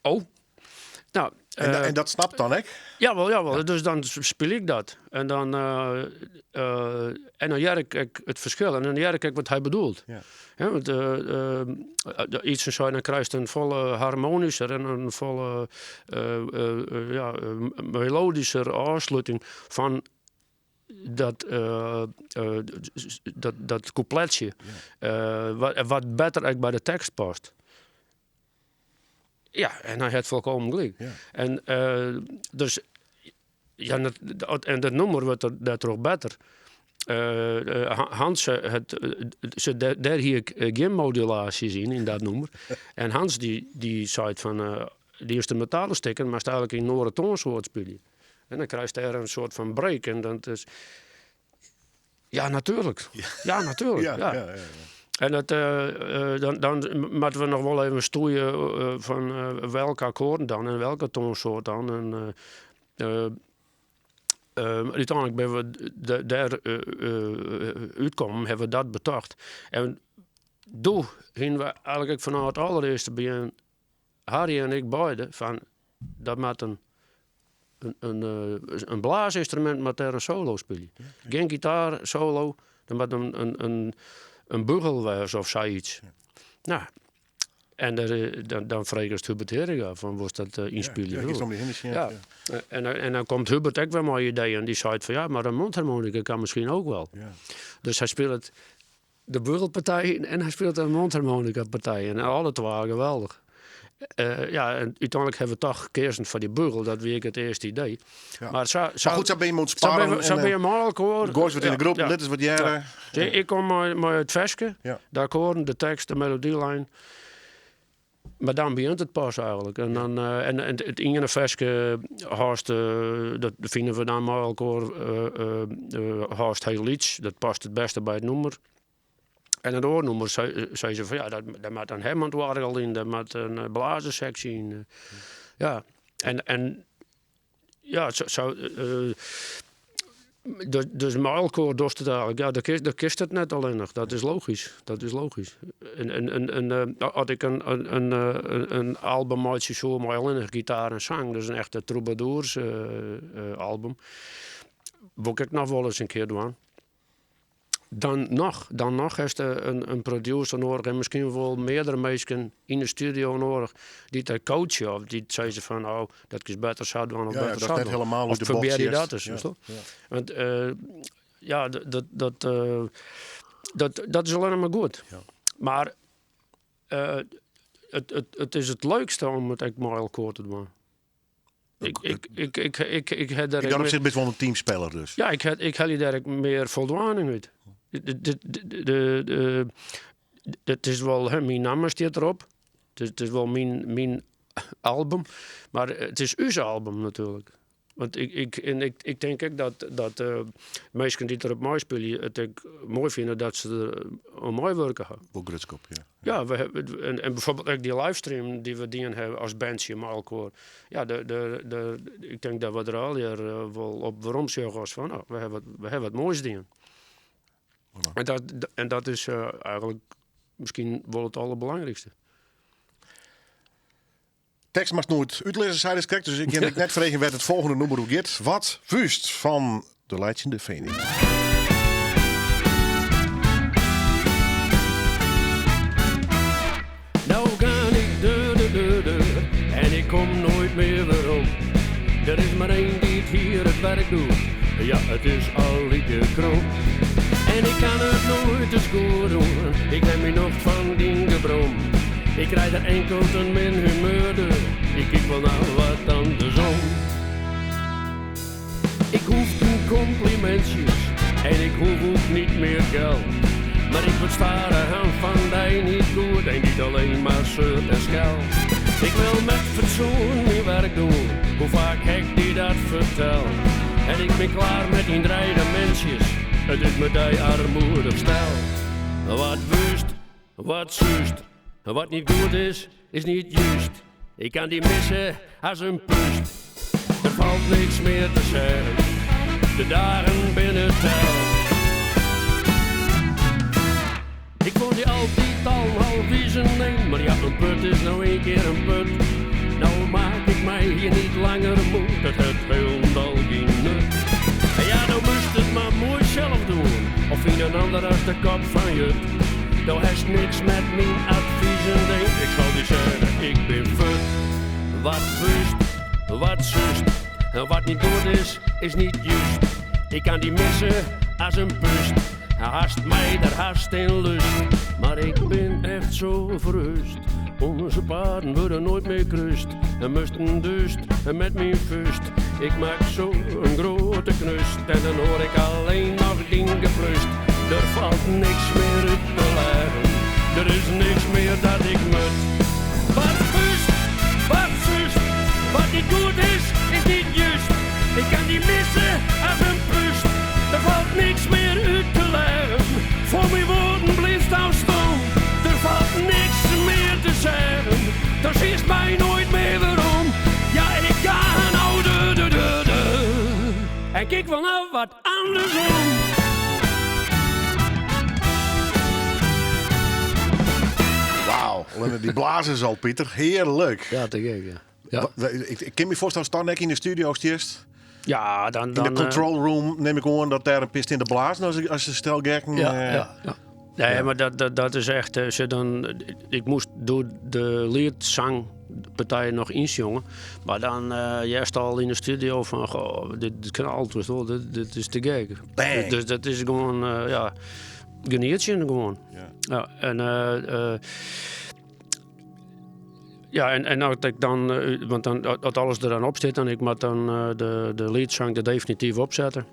Oh. Nou, En dat snapt dan ek? Jawel, jawel. Dus dan spylje ik dat. En dan, en dan hear ik ek it ferskil. En dan hear ik ek wat hy bedoelt. Ja, want Ytsen sei, dan krijst in folle harmonyscher en in folle ja, melodyscher ôfsluting fan dat, dat, dat kûpletsje. Wat better ek by de tekst past. Ja, en hy hat folkomen gelyk. En dus ja, dat, en dat nûmer wurdt der dêrtroch better. Hans hat, dêr hie ik gjin modulaasjes yn, yn dat nûmer. En Hans dy, dy seit fan, dy ynstrumentale stikken moatst eigentlik yn in oare toansoart spylje. En dan krijst dêr in soart fan break. En dan is, ja, natuerlik. Ja, natuerlik. Ja, ja, ja. En dat, dan, dan moatte we noch wol even stoeien fan welke akkoarden dan en welke toansoart dan. En, úteinlik binne we dêr útkommen, hawwe we dat betocht. En doe hiene we eigentlik ek fanôf it alderearste begjin, Harry en ik beide, fan dat moat in, in, in blaasynstrumint moat dêr in solo spylje. Gjin gitaar solo. Der moat in, in, in, in bugel wêze of sayts. Nou, en dan, dan fregest Hubert Heeringa fan wolst dat ynspylje? Ja, om dy hinne sjen. Ja. En dan komt Hubert ek wer mei ideeën. Dy seit fan ja, mar in mondharmonica kan misschien ook wel. Ja. Dus hy spilet de bûgelpartij en hy spilet de mondharmonica-partij. En alle twa geweldich. Ja, en úteinlik hawwe we toch keazen foar dy bugel. Dat wie ek it earste idee. Ja. Mar sa, sa, Mar goed, sa binne je sa ûntsparren. binne we, sa binne we mei elkoar. Goaist wat yn de groep, Ja. lit ris wat hearre. Ja. Ik kom mei it ferske, Ja. de akkoarden, de tekst, de melodylijn. Mar dan begjint it pas eigenlik. En, dan, en it iene ferske hâldst, dat fine we dan mei elkoar, hâldst hiel lyts. Dat past it bêste by it nûmer. En it oare nûmer sei se fan ja, dêr moat in Hammond-oargel yn, dêr moat in blazersseksje yn. Ja, en ja, sa, dus mei elkoar dochst it eigenlik. Ja, do kinst it net allinnich, dat is logysk. Dat is logysk. En as ik in album meitsje soe mei allinnich gitaar en sang, dus in echte troubadoursalbum, wol ik ek noch wolris in kear dwaan. Dan noch, dan noch hast in producer noadich en miskien wol meardere minsken yn de studio noadich dy't dy coache of dy't sizze fan oh, dat kinst better sa dwaan of Ja, ja, better dat sa net dwaan. helemaal Of út de bocht probearje sjest. dat ris, Ja, witsto? ja. Want ja, dat is allinnich mar goed. Ja. Mar it is it leukste om it ek mei elkoar te dwaan. Ik ha dêr In dat opsicht bist wol in teamspeler dus. Ja, ik helje dêr ek mear foldwaning út. It is wol, hè, myn namme stiet derop. It is wol myn album. Mar it is ús album natuerlik. Want ik tink ek dat minsken dy't derop meispylje it ek moai fine dat se der oan meiwurke ha. Wol grutsk op, ja. Ja, we hawwe, en bijvoorbeeld ek dy livestream dy't we dien hawwe as bandsje mei elkoar. Ja, ik tink dat we der allegear wol op werom sjogge as fan, no, we hawwe wat moais dien. En dat is eigenlik miskien wol it alderbelangrykste. Tekst moatst noait útlizze, sei dus krekt. Dus ik gean ek net freegjen wêr't it folgjende nûmer oer giet. Wat Wust fan de Laitsjende Phoenix. Nou gean ik deur de deur deur en ik kom noait mear werom. Der is mar één dy't hjir it werk doet, ja it is Alieke Krom. En ik kan it noait ris goed oan, ik ha myn nocht fan dyn gebrom. Ik krij der inkeld in min humeur deur, ik kyk wol nei wat andersom. Ik hoef geen complimentjes en ik hoef ook niet meer geld. Maar ik word stadichoan fan dy niet goed en niet alleen maar zeurt en scheldt. Ik wil met fatsoen mijn werk doen, hoe vaak heb ik die dat verteld? En ik ben klaar met die dreigementjes, het is me die armoedig stel. Wat wust, wat zuust, wat niet goed is, is niet juist. Ik kan die missen als een pust. Er valt niks meer te zeggen, de dagen binnen tel. Ik vond die altijd al half vieze, nee, maar ja, een put is nou één keer een put. Nou maak ik mij hier niet langer moe, dat het helemaal geen nut. En ja, nou moest het maar mooi zelf doen, of in een ander als de kop van jut. Nou heeft niks met mijn adviezen, nee, ik zal die zeggen, ik ben fut. Wat wust, wat zust, en wat niet goed is, is niet juist. Ik kan die missen als een pust. Haast mij daar haast in lust. Maar ik ben echt zo verrust. Onze paden worden nooit meer krust. En moesten dus met mijn fust. Ik maak zo een grote knust. En dan hoor ik alleen nog dien geplust. Er valt niks meer uit te leggen. Er is niks meer dat ik moet. Wat wust, wat zust. Wat niet goed is, is niet juist. Ik kan die missen als een pust. Er valt niks meer uit te leggen. Voor mijn woorden blijft nou stom. Er valt niks meer te zeggen. Daar ziet mij nooit meer waarom. Ja, ik ga nou de de de de. En kijk wel nou wat andersom. Wauw, alleen die blazers al, Pieter. Heerlijk. Ja, te gek, ja. Ja. Ik kan me voorstellen, staan ik in de studio eerst. Ja, dan... In de dan, eh, control room neem ik oan dat dêr in pear stean te blazen as, as in stel gekken. Ja, eh, ja, ja. Nee, maar dat, dat, dat is echt. eh, Ze dan, ik moest door de leadzangpartijen nog insjongen. Maar dan eh juist al in de studio van, goh, dit, dit knalt, weet je wel, dit, dit is te gek. Bang. Dus dat is gewoon, eh, ja, genietje gewoon. Ja. Ja, en, eh, eh, ja, en, en als ik dan, eh, want dan, dat alles er dan op zit en ik moet dan eh, de, de leadzang er definitief opzetten,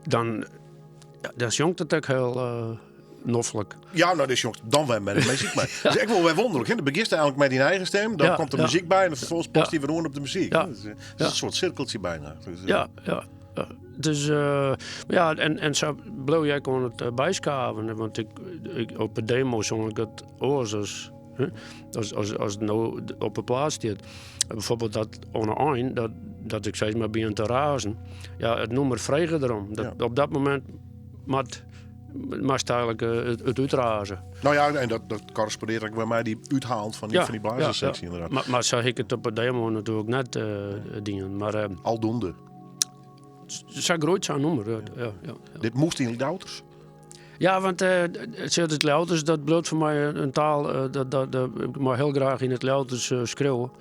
dan, ja, dan jongt het ook heel eh noffelijk. Ja, nou, dus jongens, dan weer met de muziek mee. Dat is echt wel weer wonderlijk. Hè? Dan begint eigenlijk met die eigen stem, dan Ja, komt de ja. muziek bij en vervolgens past Ja. die weer op de muziek. Ja. Dat is, eh, dat is een soort cirkeltje bijna. Dus, eh, Ja, ja. ja. Dus eh, ja, en, en zo bleef jij kon het eh, bijschaven. Want ik, ik, op de demo zong ik het oors als, hè, als, als, als het nou op de plaats staat. Bijvoorbeeld dat onder een, dat, dat ik steeds maar begin te razen. Ja, het nummer vregen erom. Dat, Ja. Op dat moment moet, moest eigenlijk eh, het, het uitrazen. Nou ja, en dat, dat correspondeert ook bij mij die uithaalt van die, van die blazerssectie inderdaad. Maar, maar zo ik het op de demo natuurlijk net eh dingen. Maar eh Aldoende. zo groeit zo'n nummer. Ja, ja, ja. Dit moest in de auto's. Ja, want eh, het zit het Leuters, dat bloot voor mij een, een taal eh, dat, dat, dat ik maar heel graag in het Leuters eh schreeuwen.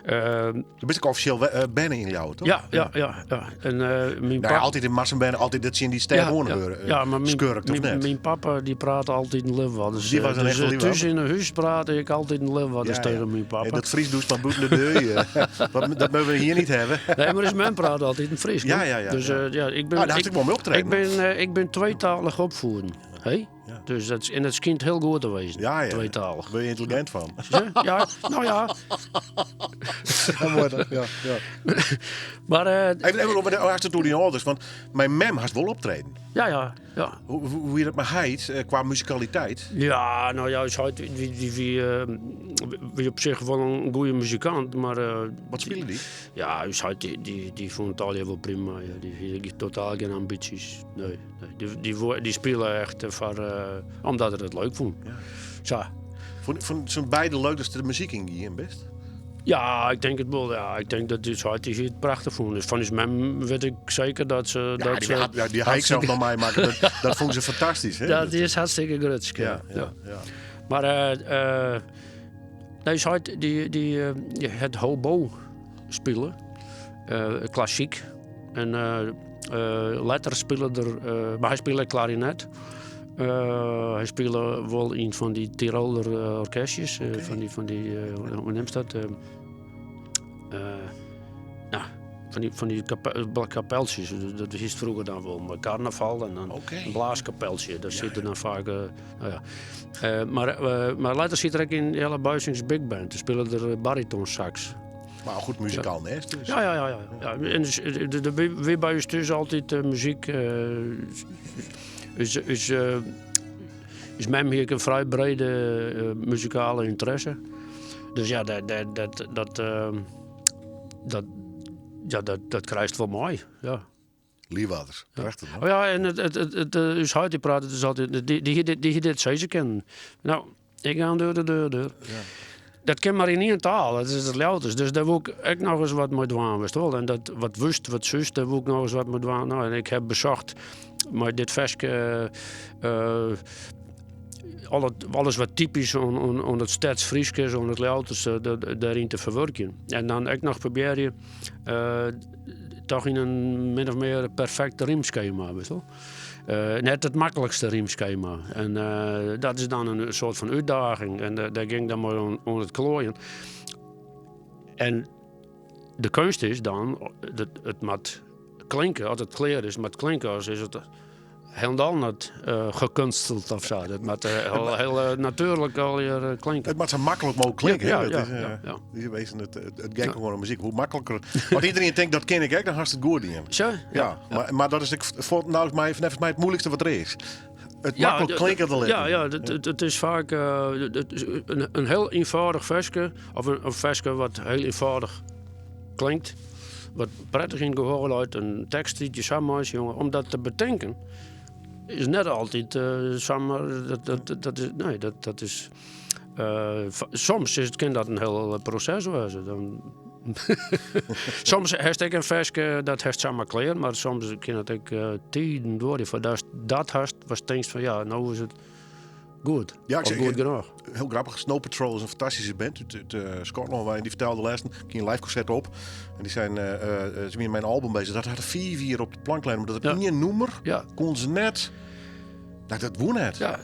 Eh, Dan ben ik officieel we- eh, binnen in jou, toch? ja, ja, ja, ja. En, eh, mijn Nou ja, pap- altijd in Massenbenne, altijd dat ze in die stijl ja, horen ja, horen. eh, ja, maar mijn, Skurkt, of mijn, net? mijn papa die praatte altijd in Leeuwarden. Dus, Die was eh, een dus, echte eh, Leeuwarden. Thuis in een huis praatte ik altijd in Leeuwarden Ja, ja. tegen mijn papa. Eh, dat Fries doet maar buiten de deur. eh. dat, dat mogen we hier niet hebben. Nee, maar dus mijn praat altijd in Fries. Ja, hoor. ja, ja, Dus ja. eh, ja, ik ben. Nou, daar had ik wel mee optreden. Ik ben, eh, ik ben tweetalig opvoeden. Hé? Ja. Dus dat is, en dat schijnt heel goed te wezen. Ja, ja. Tweetalig. Daar ben je intelligent van. Ja, ja, nou ja. Ja, ja. Maar eh, Even, even over de achter door die ouders, want mijn mem had wel optreden. ja, ja, ja. Hoe, hoe, hoe je dat maar heet, eh, qua muzikaliteit. Ja, nou ja, is hij- wie, wie, wie, eh, wie op zich wel een goede muzikant, maar eh, Wat spelen die? ja, is hij- die, die, die vond het al heel wel prima. Ja. Die heeft totaal geen ambities. Nee, nee. Die, die, wo- die spelen echt eh, voor, eh, omdat hij het leuk vond. Zo. Vond, vond zijn beide leuk dat ze de muziek in gingen, best? Ja, ik denk het wel. Ja, ik denk dat die die het prachtig vond. Dus van zijn mem weet ik zeker dat ze... Ja, dat die, ze, had, ja, die hij zelf naar mij maken, dat, dat vond ze fantastisch. Hè? Dat is hartstikke grutsk. ja, ja, ja. Maar eh eh nee, ze had die, die, eh, het hobo spelen, eh, klassiek. En eh eh, later speelde er, eh, maar hij speelde klarinet. Eh, hij speelde wel een van die Tiroler eh, orkestjes, eh, van die, van die eh, hoe noemt dat? Eh, eh, nou, van die, van die kape- kapeltjes, dat is vroeger dan wel, maar carnaval en dan Oké. een blaaskapeltje, daar zitten dan vaak, eh, nou ja. Eh, maar, eh, maar later zit er ook in Jelle Buisings Big Band, daar spelen er eh, bariton sax. Maar een goed muzikaal nest dus. Ja, ja, ja. ja. ja. En dus, eh, de, de, weer bij ons thuis altijd eh, muziek. eh, is, is, eh, is mij hier een vrij brede eh, muzikale interesse. Dus ja, dat, dat, dat, dat, eh, dat, ja, dat, dat krijgt wel mooi. Ja. Liewaters, prachtig man. Oh ja, en het, het, het, het, eh, uw huid die praat, het is altijd, die, die, die, die dit zei ze kennen. Nou, ik ga deur, de deur, deur. Dat ken maar in één taal, dat is het Leuters. Dus daar wil ik ook nog eens wat mee doen, weet je wel. En dat wat wust, wat zus, daar wil ik nog eens wat mee doen. Nou, en ik heb bezocht, maar dit versje, eh, al het, alles wat typisch aan, aan, aan het Stadsfriesk is, aan het Leuters, eh, dat- daarin te verwerken. En dan ook nog proberen, eh, toch in een min of meer perfect riemschema, weet je wel. Eh, net het makkelijkste riemschema. En eh, dat is dan een soort van uitdaging. En eh, daar ging dan maar om, om het klooien. En de kunst is dan, dat het moet klinken, als het kleer is, maar het klinken als is het helemaal niet eh, gekunsteld of zo. Dat moet eh, heel, heel eh, natuurlijk al hier eh, klinken. Het maakt zo makkelijk mogelijk klinken. Ja, hè? ja, Dat ja, is, eh, ja, ja. Die wezen het, het, het gek gewoon muziek. Hoe makkelijker. Want iedereen denkt dat ken ik, hè, dan had het goed in. Zo? Ja, Maar, maar dat is ik voor, nou, is mij, volgens mij het moeilijkste wat er is. Het makkelijk klinken te Ja, ja het, het, het is vaak eh, het is een, een heel eenvoudig versje, of een, een versje wat heel eenvoudig klinkt, wat prettig in het gehoor luidt, een tekst die je samen is, jongen, om dat te bedenken, is net altijd eh samen, dat, dat, dat is, nee, dat, dat is, eh, va- soms is het, kan dat een heel eh, proces wezen. Dan Soms hast ek in ferske, dat hast samar klear, mar soms kin it ek tiden duorje foardatst dat hast watst tinkst fan ja, no is it goed. Ja, ik Of zeg- goed genôch. Heel grappig, Snow Patrol is een fantastische band uit, uit Schotland. En die vertelde laatst, ik ging een live concert op. En die zijn, ze waren mijn album bezig. Dat hadden 4 jaar op de plank liggen, omdat het Ja. één noemer Ja. kon ze net. Nou, dat won het. Ja.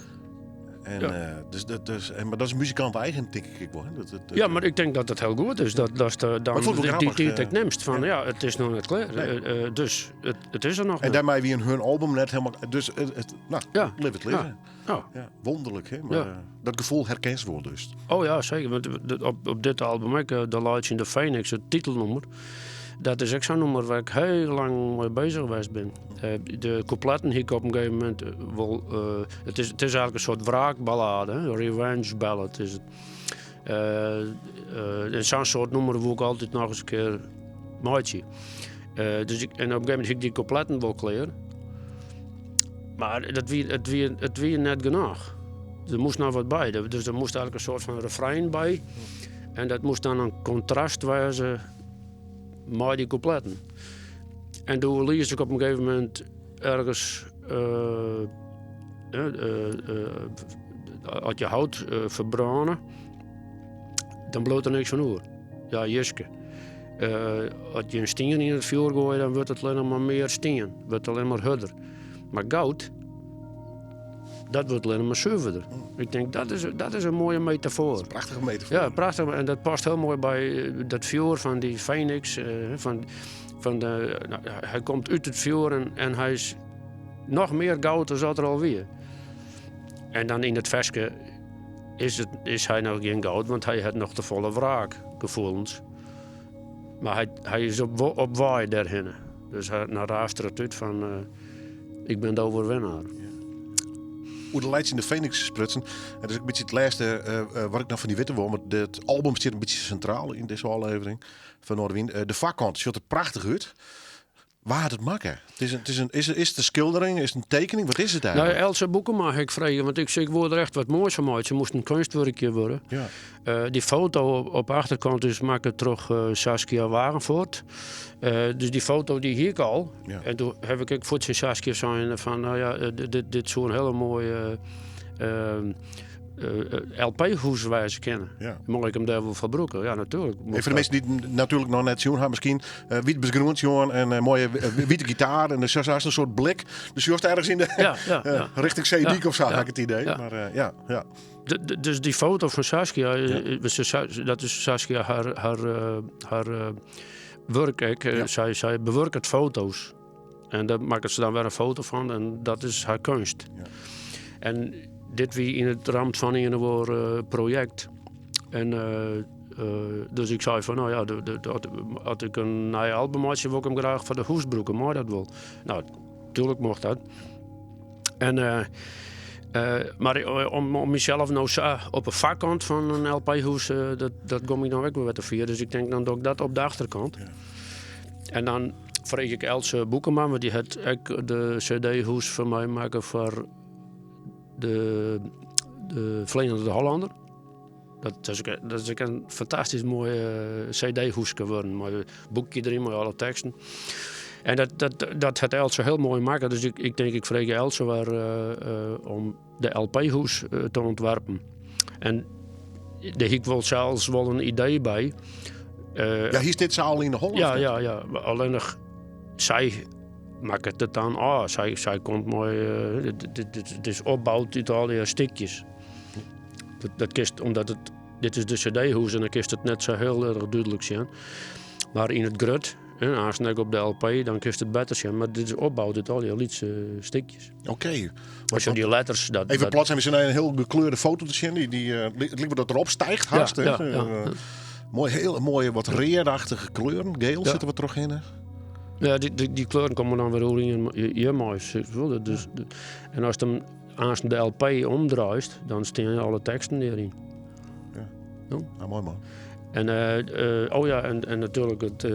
En, Ja. dus, dat, dus, en, maar dat is muzikant eigen, denk ik wel. hè. Dat, dat, Ja, maar ik denk dat dat heel goed is. Dat, dat de, dan Maar ik vond het wel die grappig, tijd ik neemt van ja, het is nog net klaar. Nee. Dus het is er nog En net. daarmee wie hun album net helemaal. Dus het, nou, Ja. live het leven. Ja. Ja. Ja, wonderlijk, hè? Maar Ja. dat gevoel herkent ze wel dus. Oh ja, zeker. Want op dit album, ook, The Lights in the Phoenix, het titelnummer. Dat is ook zo'n nummer waar ik heel lang mee bezig geweest ben. De coupletten hier ik op een gegeven moment wel. Het is eigenlijk een soort wraakballade, hè? Een revenge ballad is het. En zo'n soort nummer wil ik altijd nog eens een keer maatje. Dus ik, en op een gegeven moment had ik die coupletten wel klaar. Maar dat wie, het, wie, het wie net genoeg. Er moest nog wat bij. Dus er moest eigenlijk een soort van refrein bij. En dat moest dan een contrast wezen met die coupletten. En toen lies ik op een gegeven moment ergens... als je hout verbranden, dan bloot er niks van oer. Ja, jiske. Als je een steen in het vuur gooit, dan wordt het alleen maar meer steen. Wordt alleen maar harder. Maar goud, dat wordt alleen maar zuiverder. Ik denk, dat is een mooie metafoor. Prachtige metafoor. Ja, prachtig. En dat past heel mooi bij dat vuur van die Phoenix. Van de, nou, hij komt uit het vuur en hij is nog meer goud dan zat er alweer. En dan in het versje is hij nog geen goud, want hij had nog de volle wraakgevoelens. Maar hij is op waai daarheen. Dus hij nou raast er het uit van, ik ben de overwinnaar. Hoe de Lights in de Phoenix sprutsen. En dat is ook een beetje het laatste wat ik nog van die witte wil. Maar het album zit een beetje centraal in deze aflevering van Noardewyn. De vakkant ziet er prachtig uit. Waar had het maken? Het is een, het is een, is, is het een schildering? Is het een tekening? Wat is het eigenlijk? Nou, Else Boekema heb ik vragen, want ik zeg, ik word er echt wat moois van maken. Ze moest een kunstwerkje worden. Die foto op de achterkant is maken terug Saskia Wagenvoort. Dus die foto die hier ik al. En toen heb ik ook voor Saskia zijn van, nou ja, dit is zo'n hele mooie L P-hoes wij ze kennen. Mag ik hem daar wel van gebruiken? Ja, natuurlijk. Even voor de mensen die het natuurlijk nog net zien hebben, misschien. Wit besgroend, jongen, en mooie witte gitaar. En er is een soort blik. Dus je was ergens in de richting Zeedijk of zo, had ik het idee. Maar ja, ja. Dus die foto van Saskia, dat is Saskia haar werk. Ik, zij bewerkt foto's. En daar maakt ze dan weer een foto van en dat is haar kunst. En dit wie in het raam van een of ander project. En dus ik zei van, nou ja, als ik een nieuw album had, wil ik hem graag voor de hoes gebruiken, maar dat wel. Nou, tuurlijk mocht dat. En maar om mezelf nou zo op een vakkant van een L P-hoes, dat kom ik nou ook weer wat te vieren. Dus ik denk, dan doe ik dat op de achterkant. En dan vraag ik Else Boekema, want die had ook de C D-hoes voor mij maken voor de Vliegende Hollander. Dat is ook een fantastisch mooie C D-hoes geworden. Met een boekje erin, met alle teksten. En dat had Else heel mooi maken. Dus ik denk, ik vraag Else waar om de L P-hoes te ontwerpen. En daar heb ik wel zelfs wel een idee bij. Ja, hier zit ze al in de Holland. Ja, ja, ja. Maar alleen nog, zij maakt het dan af. Zij komt mooi. Dit is opbouwd uit al die stukjes. Dat, dat kist, omdat het, dit is de C D-hoes en dan kist het net zo heel erg duidelijk zien. Maar in het grut, hè, als ik op de LP, dan kist het beter zien. Maar dit is opbouwd uit al die lietse stukjes. Oké. Als je die letters, dat, Even dat plat zijn, we zijn een heel gekleurde foto te zien. Het lijkt me dat erop stijgt, haast, hè? Mooi, heel mooie, wat reerachtige kleuren. Geel zitten we terug in, hè? Ja, die kleuren komen dan weer over in je muis. Dus, en als het hem aan de LP omdraait, dan staan alle teksten erin. Ja. Ja. Nou, mooi man. En oh ja, en natuurlijk het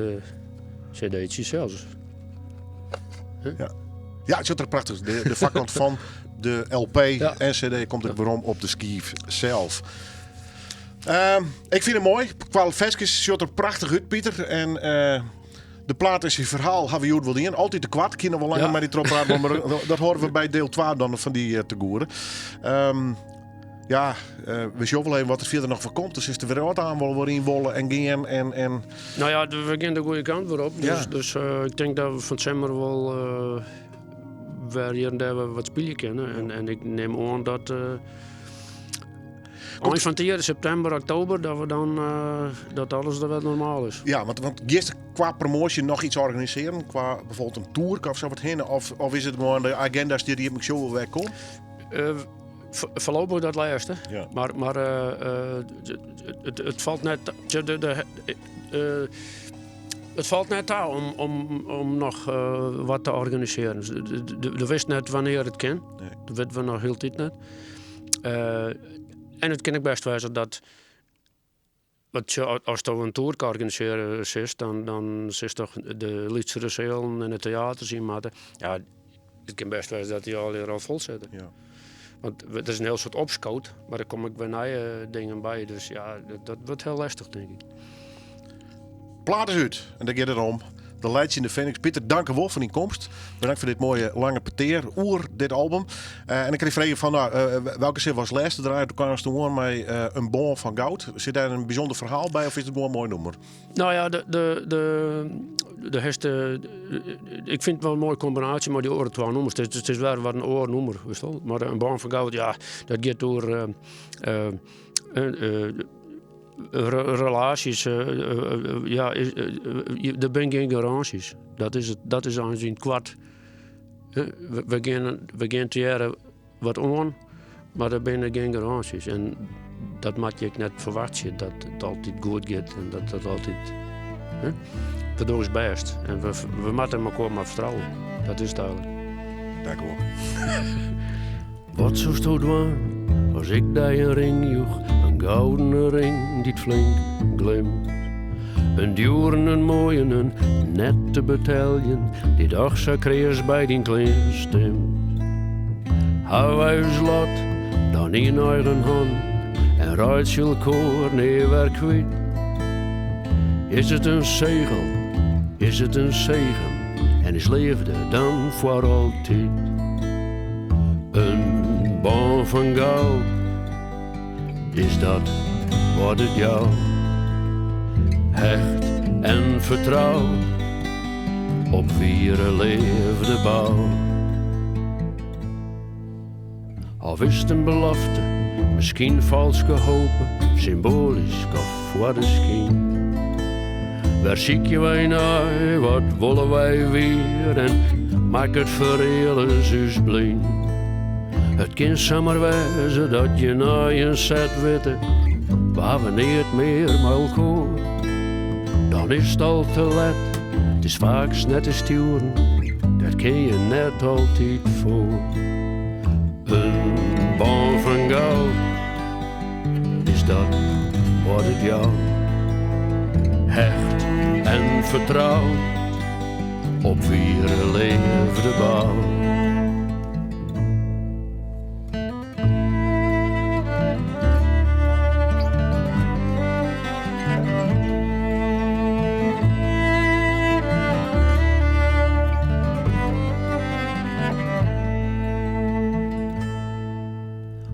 cd'tje zelfs. Huh? Ja. Ja, het zit er prachtig. De vakkant van de LP en CD komt er waarom op de skief zelf. Ik fyn it moai. Kwa ferskes sjocht er prachtich út, Pieter. En de plaat en syn ferhaal hawwe we hjoed wol dien. Altyd te koart, kin noch wol langer mei dy trochpraat, mar dat hâlde we by diel 2 dan fan dy te goede. Ja, we sjogge wol even wat der fierder noch foar komt. Dus is de wrâld oan wol wer yn wolle en gean en, en... Nou ja, we gean de goede kant wer op. Dus, dus ik tink dat we fan 't simmer wol wer hjir en dêr wat spylje kinne. En, en ik nim oan dat ein fan it jier, septimber, oktober, dat we dan dat alles der wer normaal is. Ja, want giest kwa promoasje noch iets organisearjen? Kwa bijvoorbeeld in tour of sa wat hinne? Of is it gewoan de agenda stiet iepen, ik sjoch wol wêr kom? Foarlopich dat lêste. Ja. Mar it falt net de, de, it falt net ta om noch wat te organisearjen. Do witst net wannear it kin. Nee. Dat witte we noch hieltyd net. En it kin ek bêst wêze dat. Want ast in toerke organisearje silst, dan silst toch de lytsere sealen en de teaters yn moatte. Ja, it kin bêst wêze dat dy allegear al fol sitte. Ja. Want der is in hiel soad opskood, mar der komme ek wer nije dingen by. Dus ja, dat wurdt hiel lestich, tink ik. Plaat is út en dêr giet it om. De Laitsjende Feniks. Pieter, dank wol foar dyn komst. Bedankt foar dit moaie lange petear oer dit album. En ik kreeg frege fan, nou, welke sin was lêste draaien? Doe kwamst oan mei in bân fan goud. Sit dêr in bysûnder ferhaal by of is it gewoan in moai nûmer? Nou ja, de, de, de, de hast, ik fyn it wol in moaie kombinaasje mei dy oare twa nûmers. It is wer wat in oar nûmer, witst wol. Mar in bân fan goud, ja, dat giet oer Relaasjes, ja, der binne gjin garânsjes. Dat is it, dat is eins yn it koart. We gean, we gean tegearre wat oan, mar der binne gjin garânsjes. En dat moat je ek net ferwachtsje, dat it altyd goed giet en dat dat altyd. We dogge ús bêst en we, we moatte mekoar mar fertrouwe. Dat is it eigenlik. Dank wol. Wat soesto dwaan as ik dy in ring joech, in goudene ring dy't flink glimt? In djoeren, in moaien, in net te beteljen, dy't och sa kreas by dyn klean stimt. Hawwe wy ús lot dan yn eigen hannen en reitsje elkoar nea wer kwyt? Is it in segel, is it in segen en is leafde dan foar altyd? In bân fan goud, is dat wat it jout? Hecht en fertroud, op wiere leafde boud. Of is it in belofte, miskien falske hope, symboalysk of foar de skyn? Wêr sykje wy nei, wat wolle wy wier en makket ferealens ús blyn? It kin samar wêze dat je nei in set witte, we hawwe neat mear mei elkoar. Dan is it al te let, it is faaks net te stjoeren, dat kin je net altyd foar. In bân fan goud, is dat wat it jout? Hecht en fertroud, op wiere leafde boud.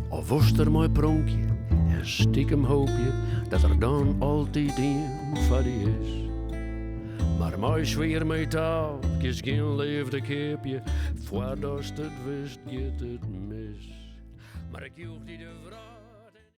Of wolst der mei pronkje en stikem hoopje dat der dan altyd ien foar dy is. Mar mei swier metaal kinst gjin leafde keapje, foardatst it witst giet it mis. Mar ik joech dy de wrâld.